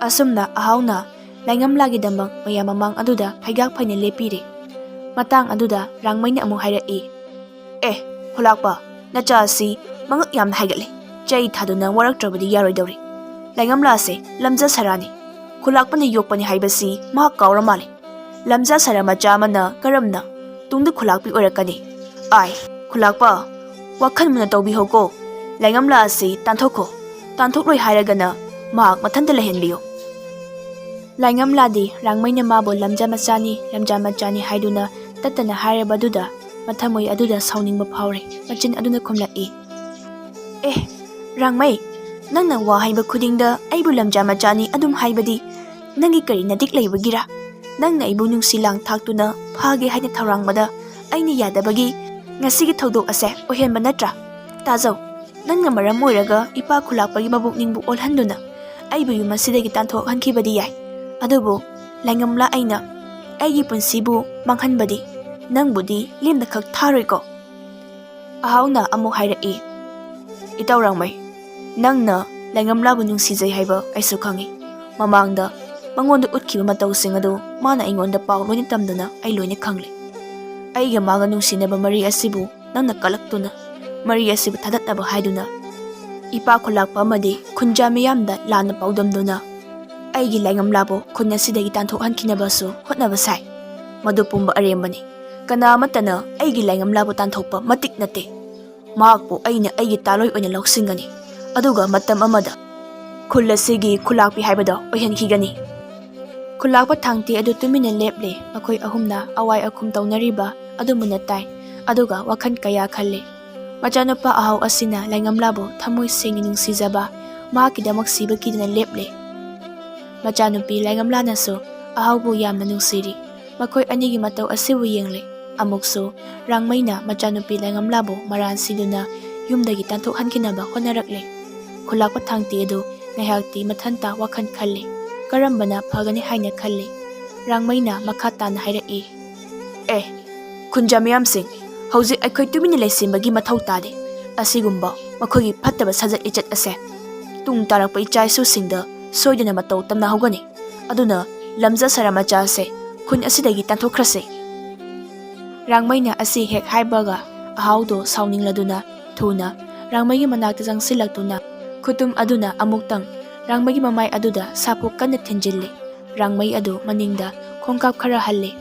ꯑꯁꯨꯝꯅ ꯑꯍꯥꯎꯅ ꯂꯥꯏꯉꯝꯂꯥꯒꯤꯗꯃꯛ ꯃꯌꯥꯝ ꯃꯃꯥꯡ ꯑꯗꯨꯗ ꯐꯩꯒꯥꯛ ꯐꯩꯅ ꯂꯦꯞꯄꯤꯔꯦ꯫ ꯃꯇꯥꯡ ꯑꯗꯨꯗ ꯔꯥꯡꯃꯩꯅ ꯑꯃꯨꯛ ꯍꯥꯏꯔꯛꯏ, "ꯑꯦ, ꯈꯨꯂꯥꯛꯄ, ꯅꯆꯥ ꯑꯁꯤ ꯃꯉꯛ ꯌꯥꯝꯅ ꯍꯥꯏꯒꯠꯂꯦ꯫ ꯆꯩ ꯊꯥꯗꯨꯅ ꯋꯥꯔꯛꯇ꯭ꯔꯕꯗꯤ ꯌꯥꯔꯣꯏꯗꯧꯔꯤ꯫ ꯂꯥꯏꯉꯝꯂꯥꯁꯦ ꯂꯝꯖꯥ ꯁꯔꯥꯅꯤ꯫ ꯈꯨꯂꯥꯛꯄꯅ ꯌꯣꯛꯄꯅꯤ ꯍꯥꯏꯕꯁꯤ ꯃꯍꯥꯛ ꯀꯥꯎꯔ ꯃꯥꯜꯂꯦ꯫ ꯂꯝꯖꯥ ꯁꯔꯥ ꯃꯆꯥ ꯑꯃꯅ ꯀꯔꯝꯅ ꯇꯨꯡꯗ ꯈꯨꯂꯥꯛꯄꯤ ꯑꯣꯏꯔꯛꯀꯅꯤ? ꯑꯥꯏ, ꯈꯨꯂꯥꯛꯄ, ꯋꯥꯈꯜ ꯃꯨꯟꯅ ꯇꯧꯕꯤꯍꯧꯀꯣ꯫ ꯂꯥꯏꯉꯝꯂꯥ ꯑꯁꯤ ꯇꯥꯟꯊꯣꯛꯈꯣ꯫ ꯇꯥꯟꯊꯣꯛꯂꯣꯏ ꯍꯥꯏꯔꯒꯅ ꯃꯍꯥꯛ ꯃꯊꯟꯇ ꯂꯩꯍꯟꯕꯤꯌꯨ꯫" ꯂꯥꯏꯉꯝꯂꯥꯗꯤ ꯔꯥꯡꯃꯩꯅ ꯃꯥꯕꯨ ꯂꯝꯖꯥ ꯃꯆꯥꯅꯤ, ꯂꯝꯖꯥ ꯃꯆꯥꯅꯤ ꯍꯥꯏꯗꯨꯅ ꯇꯠꯇꯅ ꯍꯥꯏꯔꯕꯗꯨꯗ ꯃꯊꯃꯣꯏ ꯑꯗꯨꯗ ꯁꯥꯎꯅꯤꯡꯕ ꯐꯥꯎꯔꯦ꯫ ꯃꯆꯤꯟ ꯑꯗꯨꯅ ꯈꯨꯝꯂꯛꯏ, "ꯑꯦ, ꯔꯥꯡꯃꯩ, ꯅꯪꯅ ꯋꯥ ꯍꯥꯏꯕ ꯈꯨꯗꯤꯡꯗ ꯑꯩꯕꯨ ꯂꯝꯖꯥ ꯃꯆꯥꯅꯤ ꯑꯗꯨꯝ ꯍꯥꯏꯕꯗꯤ ꯅꯪꯒꯤ ꯀꯔꯤ ꯅꯇꯤꯛ ꯂꯩꯕꯒꯤꯔꯥ? ꯅꯪꯅ ꯑꯩꯕꯨ ꯅꯨꯡꯁꯤ ꯂꯥꯡ ꯊꯥꯛꯇꯨꯅ ꯐꯥꯒꯦ ꯍꯥꯏꯅ ꯊꯧꯔꯥꯡꯕꯗ ꯑꯩꯅ ꯌꯥꯗꯕꯒꯤ ꯉꯁꯤꯒꯤ ꯊꯧꯗꯣꯛ ꯑꯁꯦ ꯑꯣꯏꯍꯟꯕ ꯅꯠꯇ꯭ꯔꯥ? ꯇꯥꯖꯧ, ꯅꯪꯅ ꯃꯔꯝ ꯑꯣꯏꯔꯒ ꯏꯄꯥ ꯈꯨꯂꯥꯛꯄꯒꯤ ꯃꯕꯨꯛꯅꯤꯡꯕꯨ ꯑꯣꯜꯍꯟꯗꯨꯅ ꯑꯩꯕꯨ ꯌꯨꯝ ꯑꯁꯤꯗꯒꯤ ꯇꯥꯟꯊꯣꯛꯍꯟꯈꯤꯕꯗꯤ ꯌꯥꯏ, ꯑꯗꯨꯕꯨ ꯂꯥꯏꯉꯝꯂꯥ ꯑꯩꯅ ꯑꯩꯒꯤ ꯄꯨꯟꯁꯤꯕꯨ ꯃꯥꯡꯍꯟꯕꯗꯤ ꯅꯪꯕꯨꯗꯤ ꯂꯦꯝꯅꯈꯛ ꯊꯥꯔꯣꯏꯀꯣ꯫ ꯑꯍꯥꯎꯅ ꯑꯃꯨꯛ ꯍꯥꯏꯔꯛꯏ, "ꯏꯇꯥꯎ ꯔꯥꯡꯃꯩ, ꯅꯪꯅ ꯂꯥꯏꯉꯝꯂꯥꯕꯨ ꯅꯨꯡꯁꯤꯖꯩ ꯍꯥꯏꯕ ꯑꯩꯁꯨ ꯈꯪꯏ꯫ ꯃꯃꯥꯡꯗ ꯃꯉꯣꯟꯗ ꯎꯠꯈꯤꯕ ꯃꯇꯧꯁꯤꯡ ꯑꯗꯨ ꯃꯥꯅ ꯑꯩꯉꯣꯟꯗ ꯄꯥꯎ ꯂꯣꯏꯅ ꯇꯝꯗꯨꯅ ꯑꯩ ꯂꯣꯏꯅ ꯈꯪꯂꯦ꯫ ꯑꯩꯒ ꯃꯥꯒ ꯅꯨꯡꯁꯤꯅꯕ ꯃꯔꯤ ꯑꯁꯤꯕꯨ ꯅꯪꯅ ꯀꯜꯂꯛꯇꯨꯅ ꯃꯔꯤ ꯑꯁꯤꯕꯨ ꯊꯥꯗꯠꯅꯕ ꯍꯥꯏꯗꯨꯅ ꯏꯄꯥ ꯈꯨꯂꯥꯛꯄ ꯑꯃꯗꯤ ꯈꯨꯟꯖꯥ ꯃꯤꯌꯥꯝꯗ ꯂꯥꯟꯅ ꯄꯥꯎꯗꯝꯗꯨꯅ ꯑꯩꯒꯤ ꯂꯥꯏꯉꯝꯂꯥꯕꯨ ꯈꯨꯟ ꯑꯁꯤꯗꯒꯤ ꯇꯥꯟꯊꯣꯛꯍꯟꯈꯤꯅꯕꯁꯨ ꯍꯣꯠꯅꯕ ꯁꯥꯏ꯫ ꯃꯗꯨ ꯄꯨꯝꯕ ꯑꯔꯦꯝꯕꯅꯤ꯫ ꯀꯅꯥ ꯑꯃꯠꯇꯅ ꯑꯩꯒꯤ ꯂꯥꯏꯉꯝꯂꯥꯕꯨ ꯇꯥꯟꯊꯣꯛꯄ ꯃꯇꯤꯛ ꯅꯠꯇꯦ꯫ ꯃꯍꯥꯛꯄꯨ ꯑꯩꯅ ꯑꯩꯒꯤ ꯇꯥꯂꯣꯏ ꯑꯣꯏꯅ ꯂꯧꯁꯤꯟꯒꯅꯤ, ꯑꯗꯨꯒ ꯃꯇꯝ ꯑꯃꯗ ꯈꯨꯜ ꯑꯁꯤꯒꯤ ꯈꯨꯂꯥꯛꯄꯤ ꯍꯥꯏꯕꯗꯣ ꯑꯣꯏꯍꯟꯈꯤꯒꯅꯤ꯫" ꯈꯨꯂꯥꯛꯄ ꯊꯥꯡꯇꯤ ꯑꯗꯨ ꯇꯨꯃꯤꯟꯅ ꯂꯦꯞꯂꯦ꯫ ꯃꯈꯣꯏ ꯑꯍꯨꯝꯅ ꯑꯋꯥꯏ ꯑꯈꯨꯝ ꯇꯧꯅꯔꯤꯕ ꯑꯗꯨ ꯃꯨꯟꯅ ꯇꯥꯏ, ꯑꯗꯨꯒ ꯋꯥꯈꯜ ꯀꯌꯥ ꯈꯜꯂꯤ꯫ ꯃꯆꯥꯅꯨꯄꯥ ꯑꯍꯥꯎ ꯑꯁꯤꯅ ꯂꯥꯏꯉꯝꯂꯥꯕꯨ ꯊꯃꯣꯏ ꯁꯦꯡꯅ ꯅꯨꯡꯁꯤꯖꯕ ꯃꯍꯥꯛꯀꯤꯗꯃꯛ ꯁꯤꯕ ꯀꯤꯗꯅ ꯂꯦꯞꯂꯦ꯫ ꯃꯆꯥꯅꯨꯄꯤ ꯂꯥꯏꯉꯝꯂꯥꯅꯁꯨ ꯑꯍꯥꯎꯕꯨ ꯌꯥꯝꯅ ꯅꯨꯡꯁꯤꯔꯤ꯫ ꯃꯈꯣꯏ ꯑꯅꯤꯒꯤ ꯃꯇꯧ ꯑꯁꯤꯕꯨ ꯌꯦꯡꯂꯦ꯫ ꯑꯃꯨꯛꯁꯨ ꯔꯥꯡꯃꯩꯅ ꯃꯆꯥꯅꯨꯄꯤ ꯂꯥꯏꯉꯝꯂꯥꯕꯨ ꯃꯔꯥꯟ ꯁꯤꯗꯨꯅ ꯌꯨꯝꯗꯒꯤ ꯇꯥꯟꯊꯣꯛꯍꯟꯈꯤꯅꯕ ꯍꯣꯠꯅꯔꯛꯂꯦ꯫ ꯈꯨꯂꯥꯛꯄ ꯊꯥꯡꯇꯤ ꯑꯗꯨ ꯉꯥꯏꯍꯥꯛꯇꯤ ꯃꯊꯟꯇ ꯋꯥꯈꯜ ꯈꯜꯂꯤ꯫ ꯀꯔꯝꯕꯅ ꯐꯒꯅꯤ ꯍꯥꯏꯅ ꯈꯜꯂꯤ꯫ ꯔꯥꯡꯃꯩꯅ ꯃꯈꯥ ꯇꯥꯅ ꯍꯥꯏꯔꯛꯏ, "ꯑꯦ, ꯈꯨꯟꯖꯥ ꯃꯤꯌꯥꯝꯁꯤꯡ, ꯍꯧꯖꯤꯛ ꯑꯩꯈꯣꯏ ꯇꯨꯃꯤꯟꯅ ꯂꯩꯁꯤꯟꯕꯒꯤ ꯃꯊꯧ ꯇꯥꯗꯦ꯫ ꯑꯁꯤꯒꯨꯝꯕ ꯃꯈꯣꯏꯒꯤ ꯐꯠꯇꯕ ꯁꯥꯖꯠ ꯂꯤꯆꯠ ꯑꯁꯦ ꯇꯨꯡ ꯇꯥꯔꯛꯄ ꯏꯆꯥ ꯏꯁꯨꯁꯤꯡꯗ ꯁꯣꯏꯗꯅ ꯃꯇꯧ ꯇꯝꯅꯍꯧꯒꯅꯤ꯫ ꯑꯗꯨꯅ ꯂꯝꯖꯥ ꯁꯔꯥ ꯃꯆꯥ ꯑꯁꯦ ꯈꯨꯟ ꯑꯁꯤꯗꯒꯤ ꯇꯥꯟꯊꯣꯛꯈ꯭ꯔꯁꯤ꯫" ꯔꯥꯡꯃꯩꯅ ꯑꯁꯤ ꯍꯦꯛ ꯍꯥꯏꯕꯒ ꯑꯍꯥꯎꯗꯣ ꯁꯥꯎꯅꯤꯡꯂꯗꯨꯅ ꯊꯨꯅ ꯔꯥꯡꯃꯩꯒꯤ ꯃꯅꯥꯛꯇ ꯆꯪꯁꯤꯜꯂꯛꯇꯨꯅ ꯈꯨꯇꯨꯝ ꯑꯗꯨꯅ ꯑꯃꯨꯛꯇꯪ ꯔꯥꯡꯃꯩꯒꯤ ꯃꯃꯥꯏ ꯑꯗꯨꯗ ꯁꯥꯐꯨ ꯀꯟꯅ ꯊꯤꯟꯖꯤꯜꯂꯤ꯫ ꯔꯥꯡꯃꯩ ꯑꯗꯨ ꯃꯅꯤꯡꯗ ꯈꯣꯡꯀꯥꯞ ꯈꯔ ꯍꯜꯂꯤ꯫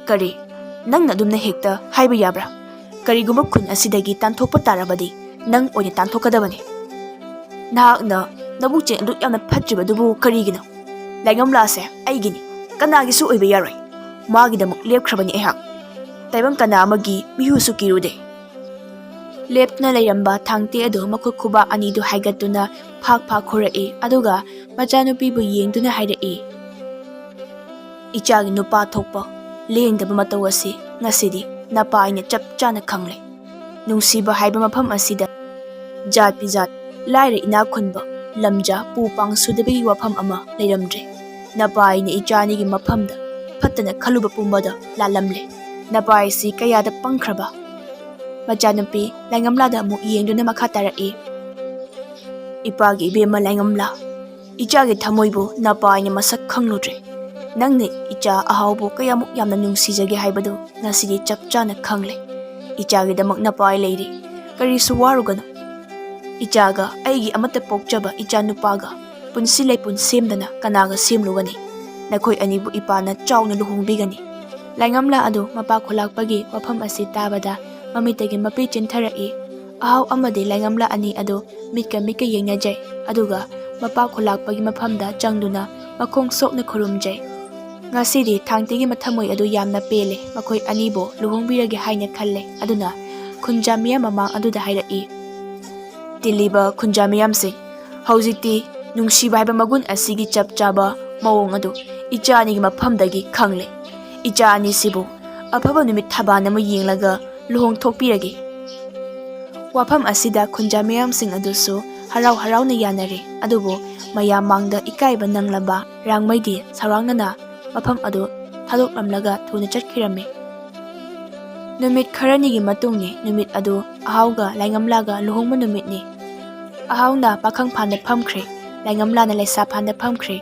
"ꯀꯔꯤ? ꯅꯪꯅ ꯑꯗꯨꯝꯅ ꯍꯦꯛꯇ ꯍꯥꯏꯕ ꯌꯥꯕ꯭ꯔꯥ? ꯀꯔꯤꯒꯨꯝꯕ ꯈꯨꯟ ꯑꯁꯤꯗꯒꯤ ꯇꯥꯟꯊꯣꯛꯄ ꯇꯥꯔꯕꯗꯤ ꯅꯪ ꯑꯣꯏꯅ ꯇꯥꯟꯊꯣꯛꯀꯗꯕꯅꯤ꯫ ꯅꯍꯥꯛꯅ ꯅꯕꯨꯛꯆꯦꯜ ꯑꯗꯨꯛ ꯌꯥꯝꯅ ꯐꯠꯇ꯭ꯔꯤꯕꯗꯨꯕꯨ ꯀꯔꯤꯒꯤꯅꯣ? ꯂꯥꯏꯉꯝꯂꯥꯁꯦ ꯑꯩꯒꯤꯅꯤ, ꯀꯅꯥꯒꯤꯁꯨ ꯑꯣꯏꯕ ꯌꯥꯔꯣꯏ꯫ ꯃꯥꯒꯤꯗꯃꯛ ꯂꯦꯞꯈ꯭ꯔꯕꯅꯤ ꯑꯩꯍꯥꯛ꯫ ꯇꯥꯏꯕꯪ ꯀꯅꯥ ꯑꯃꯒꯤ ꯃꯤꯍꯨꯁꯨ ꯀꯤꯔꯨꯗꯦ꯫" ꯂꯦꯞꯇꯨꯅ ꯂꯩꯔꯝꯕ ꯊꯥꯡꯇꯦ ꯑꯗꯨ ꯃꯈꯨꯠ ꯈꯨꯕꯥꯛ ꯑꯅꯤꯗꯨ ꯍꯥꯏꯒꯠꯇꯨꯅ ꯐꯥꯛ ꯐꯥꯛ ꯈꯨꯔꯛꯏ, ꯑꯗꯨꯒ ꯃꯆꯥꯅꯨꯄꯤꯕꯨ ꯌꯦꯡꯗꯨꯅ ꯍꯥꯏꯔꯛꯏ, ꯏꯆꯥꯒꯤ ꯅꯨꯄꯥ ꯊꯣꯛꯄ ꯂꯦꯡꯗꯕ ꯃꯇꯧ ꯑꯁꯤ ꯉꯁꯤꯗꯤ ꯅꯄꯥꯏꯅ ꯆꯞ ꯆꯥꯅ ꯈꯪꯂꯦ꯫ ꯅꯨꯡꯁꯤꯕ ꯍꯥꯏꯕ ꯃꯐꯝ ꯑꯁꯤꯗ ꯖꯥꯠ ꯕꯤꯖꯥꯠ, ꯂꯥꯏꯔ ꯏꯅꯥꯛ ꯈꯨꯟꯕ, ꯂꯝꯖꯥ ꯄꯨ ꯄꯥꯡ ꯁꯨꯗꯕꯒꯤ ꯋꯥꯐꯝ ꯑꯃ ꯂꯩꯔꯝꯗ꯭ꯔꯦ꯫ ꯅꯄꯥꯏꯅ ꯏꯆꯥꯅꯤꯒꯤ ꯃꯐꯝꯗ ꯐꯠꯇꯅ ꯈꯜꯂꯨꯕ ꯄꯨꯝꯕꯗ ꯂꯥꯜꯂꯝꯂꯦ꯫ ꯅꯄꯥꯏꯁꯤ ꯀꯌꯥꯗ ꯄꯪꯈ꯭ꯔꯕ! ꯃꯆꯥꯅꯨꯄꯤ ꯂꯥꯏꯉꯝꯂꯥꯗ ꯑꯃꯨꯛ ꯌꯦꯡꯗꯨꯅ ꯃꯈꯥ ꯇꯥꯔꯛꯏ꯫ ꯏꯄꯥꯒꯤ ꯏꯕꯦꯝꯃ ꯂꯥꯏꯉꯝꯂꯥ, ꯏꯆꯥꯒꯤ ꯊꯃꯣꯏꯕꯨ ꯅꯄꯥꯏꯅ ꯃꯁꯛ ꯈꯪꯂꯨꯗ꯭ꯔꯦ꯫ ꯅꯪꯅ ꯏꯆꯥ ꯑꯍꯥꯎꯕꯨ ꯀꯌꯥꯃꯨꯛ ꯌꯥꯝꯅ ꯅꯨꯡꯁꯤꯖꯒꯦ ꯍꯥꯏꯕꯗꯨ ꯉꯁꯤꯗꯤ ꯆꯞ ꯆꯥꯅ ꯈꯪꯂꯦ꯫ ꯏꯆꯥꯒꯤꯗꯃꯛ ꯅꯄꯥꯏ ꯂꯩꯔꯤ꯫ ꯀꯔꯤꯁꯨ ꯋꯥꯔꯨꯒꯅꯨ꯫ ꯏꯆꯥꯒ ꯑꯩꯒꯤ ꯑꯃꯠꯇ ꯄꯣꯛꯆꯕ ꯏꯆꯥ ꯅꯨꯄꯥꯒ ꯄꯨꯟꯁꯤ ꯂꯩꯄꯨꯟ ꯁꯦꯝꯗꯅ ꯀꯅꯥꯒ ꯁꯦꯝꯂꯨꯒꯅꯤ? ꯅꯈꯣꯏ ꯑꯅꯤꯕꯨ ꯏꯄꯥꯅ ꯆꯥꯎꯅ ꯂꯨꯍꯣꯡꯕꯤꯒꯅꯤ꯫ ꯂꯥꯏꯉꯝꯂꯥ ꯑꯗꯨ ꯃꯄꯥ ꯈꯨꯂꯥꯛꯄꯒꯤ ꯋꯥꯐꯝ ꯑꯁꯤ ꯇꯥꯕꯗ ꯃꯃꯤꯠꯇꯒꯤ ꯃꯄꯤ ꯆꯦꯟꯊꯔꯛꯏ꯫ ꯑꯍꯥꯎ ꯑꯃꯗꯤ ꯂꯥꯏꯉꯝꯂꯥ ꯑꯅꯤ ꯑꯗꯨ ꯃꯤꯠꯀ ꯃꯤꯠꯀ ꯌꯦꯡꯅꯖꯩ, ꯑꯗꯨꯒ ꯃꯄꯥ ꯈꯨꯂꯥꯛꯄꯒꯤ ꯃꯐꯝꯗ ꯆꯪꯗꯨꯅ ꯃꯈꯣꯡ ꯁꯣꯛꯅ ꯈꯨꯔꯨꯝꯖꯩ꯫ ꯉꯁꯤꯗꯤ ꯊꯥꯡꯇꯤꯒꯤ ꯃꯊꯃꯣꯏ ꯑꯗꯨ ꯌꯥꯝꯅ ꯄꯦꯜꯂꯦ, ꯃꯈꯣꯏ ꯑꯅꯤꯕꯨ ꯂꯨꯍꯣꯡꯕꯤꯔꯒꯦ ꯍꯥꯏꯅ ꯈꯜꯂꯦ꯫ ꯑꯗꯨꯅ ꯈꯨꯟꯖꯥ ꯃꯤꯌꯥꯝ ꯃꯃꯥꯡ ꯑꯗꯨꯗ ꯍꯥꯏꯔꯛꯏ, ꯇꯤꯜꯂꯤꯕ ꯈꯨꯟꯖꯥ ꯃꯤꯌꯥꯝꯁꯤꯡ, ꯍꯧꯖꯤꯛꯇꯤ ꯅꯨꯡꯁꯤꯕ ꯍꯥꯏꯕ ꯃꯒꯨꯟ ꯑꯁꯤꯒꯤ ꯆꯞ ꯆꯥꯕ ꯃꯑꯣꯡ ꯑꯗꯨ ꯏꯆꯥ ꯑꯅꯤꯒꯤ ꯃꯐꯝꯗꯒꯤ ꯈꯪꯂꯦ꯫ ꯏꯆꯥ ꯑꯅꯤꯁꯤꯕꯨ ꯑꯐꯕ ꯅꯨꯃꯤꯠ ꯊꯕꯥꯟ ꯑꯃ ꯌꯦꯡꯂꯒ ꯂꯨꯍꯣꯡꯊꯣꯛꯄꯤꯔꯒꯦ꯫ ꯋꯥꯐꯝ ꯑꯁꯤꯗ ꯈꯨꯟꯖꯥ ꯃꯤꯌꯥꯝꯁꯤꯡ ꯑꯗꯨꯁꯨ ꯍꯔꯥꯎ ꯍꯔꯥꯎꯅ ꯌꯥꯅꯔꯦ꯫ ꯑꯗꯨꯕꯨ ꯃꯌꯥꯝ ꯃꯥꯡꯗ ꯏꯀꯥꯏꯕ ꯅꯪꯂꯕ ꯔꯥꯡꯃꯩꯗꯤ ꯁꯥꯎꯔꯥꯡꯅꯅ ꯃꯐꯝ ꯑꯗꯨ ꯊꯥꯗꯣꯛꯂꯝꯂꯒ ꯊꯨꯅ ꯆꯠꯈꯤꯔꯝꯃꯤ꯫ ꯅꯨꯃꯤꯠ ꯈꯔꯅꯤꯒꯤ ꯃꯇꯨꯡꯅꯤ꯫ ꯅꯨꯃꯤꯠ ꯑꯗꯨ ꯑꯍꯥꯎꯒ ꯂꯥꯏꯉꯝꯂꯥꯒ ꯂꯨꯍꯣꯡꯕ ꯅꯨꯃꯤꯠꯅꯤ꯫ ꯑꯍꯥꯎꯅ ꯄꯥꯈꯪ ꯐꯥꯟꯗ ꯐꯝꯈ꯭ꯔꯦ, ꯂꯥꯏꯉꯝꯂꯥꯅ ꯂꯩꯁꯥ ꯐꯥꯟꯗ ꯐꯝꯈ꯭ꯔꯦ꯫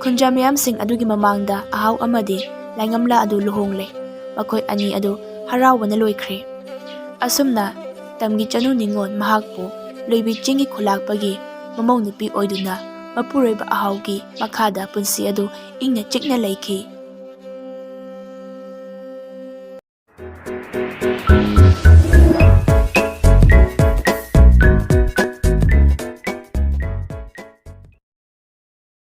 ꯈꯨꯟꯖꯥ ꯃꯤꯌꯥꯝꯁꯤꯡ ꯑꯗꯨꯒꯤ ꯃꯃꯥꯡꯗ ꯑꯍꯥꯎ ꯑꯃꯗꯤ ꯂꯥꯏꯉꯝꯂꯥ ꯑꯗꯨ ꯂꯨꯍꯣꯡꯂꯦ꯫ ꯃꯈꯣꯏ ꯑꯅꯤ ꯑꯗꯨ ꯍꯔꯥꯎꯕꯅ ꯂꯣꯏꯈ꯭ꯔꯦ꯫ ꯑꯁꯨꯝꯅ ꯇꯝꯒꯤ ꯆꯅꯨ ꯅꯤꯉꯣꯜ ꯃꯍꯥꯛꯄꯨ ꯂꯣꯏꯕꯤ ꯆꯤꯡꯒꯤ ꯈꯨꯂꯥꯛꯄꯒꯤ ꯃꯃꯧ ꯅꯨꯄꯤ ꯑꯣꯏꯗꯨꯅ ꯃꯄꯨꯔꯣꯏꯕ ꯑꯍꯥꯎꯒꯤ ꯃꯈꯥꯗ ꯄꯨꯟꯁꯤ ꯑꯗꯨ ꯏꯪꯅ ꯆꯤꯛꯅ ꯂꯩꯈꯤ꯫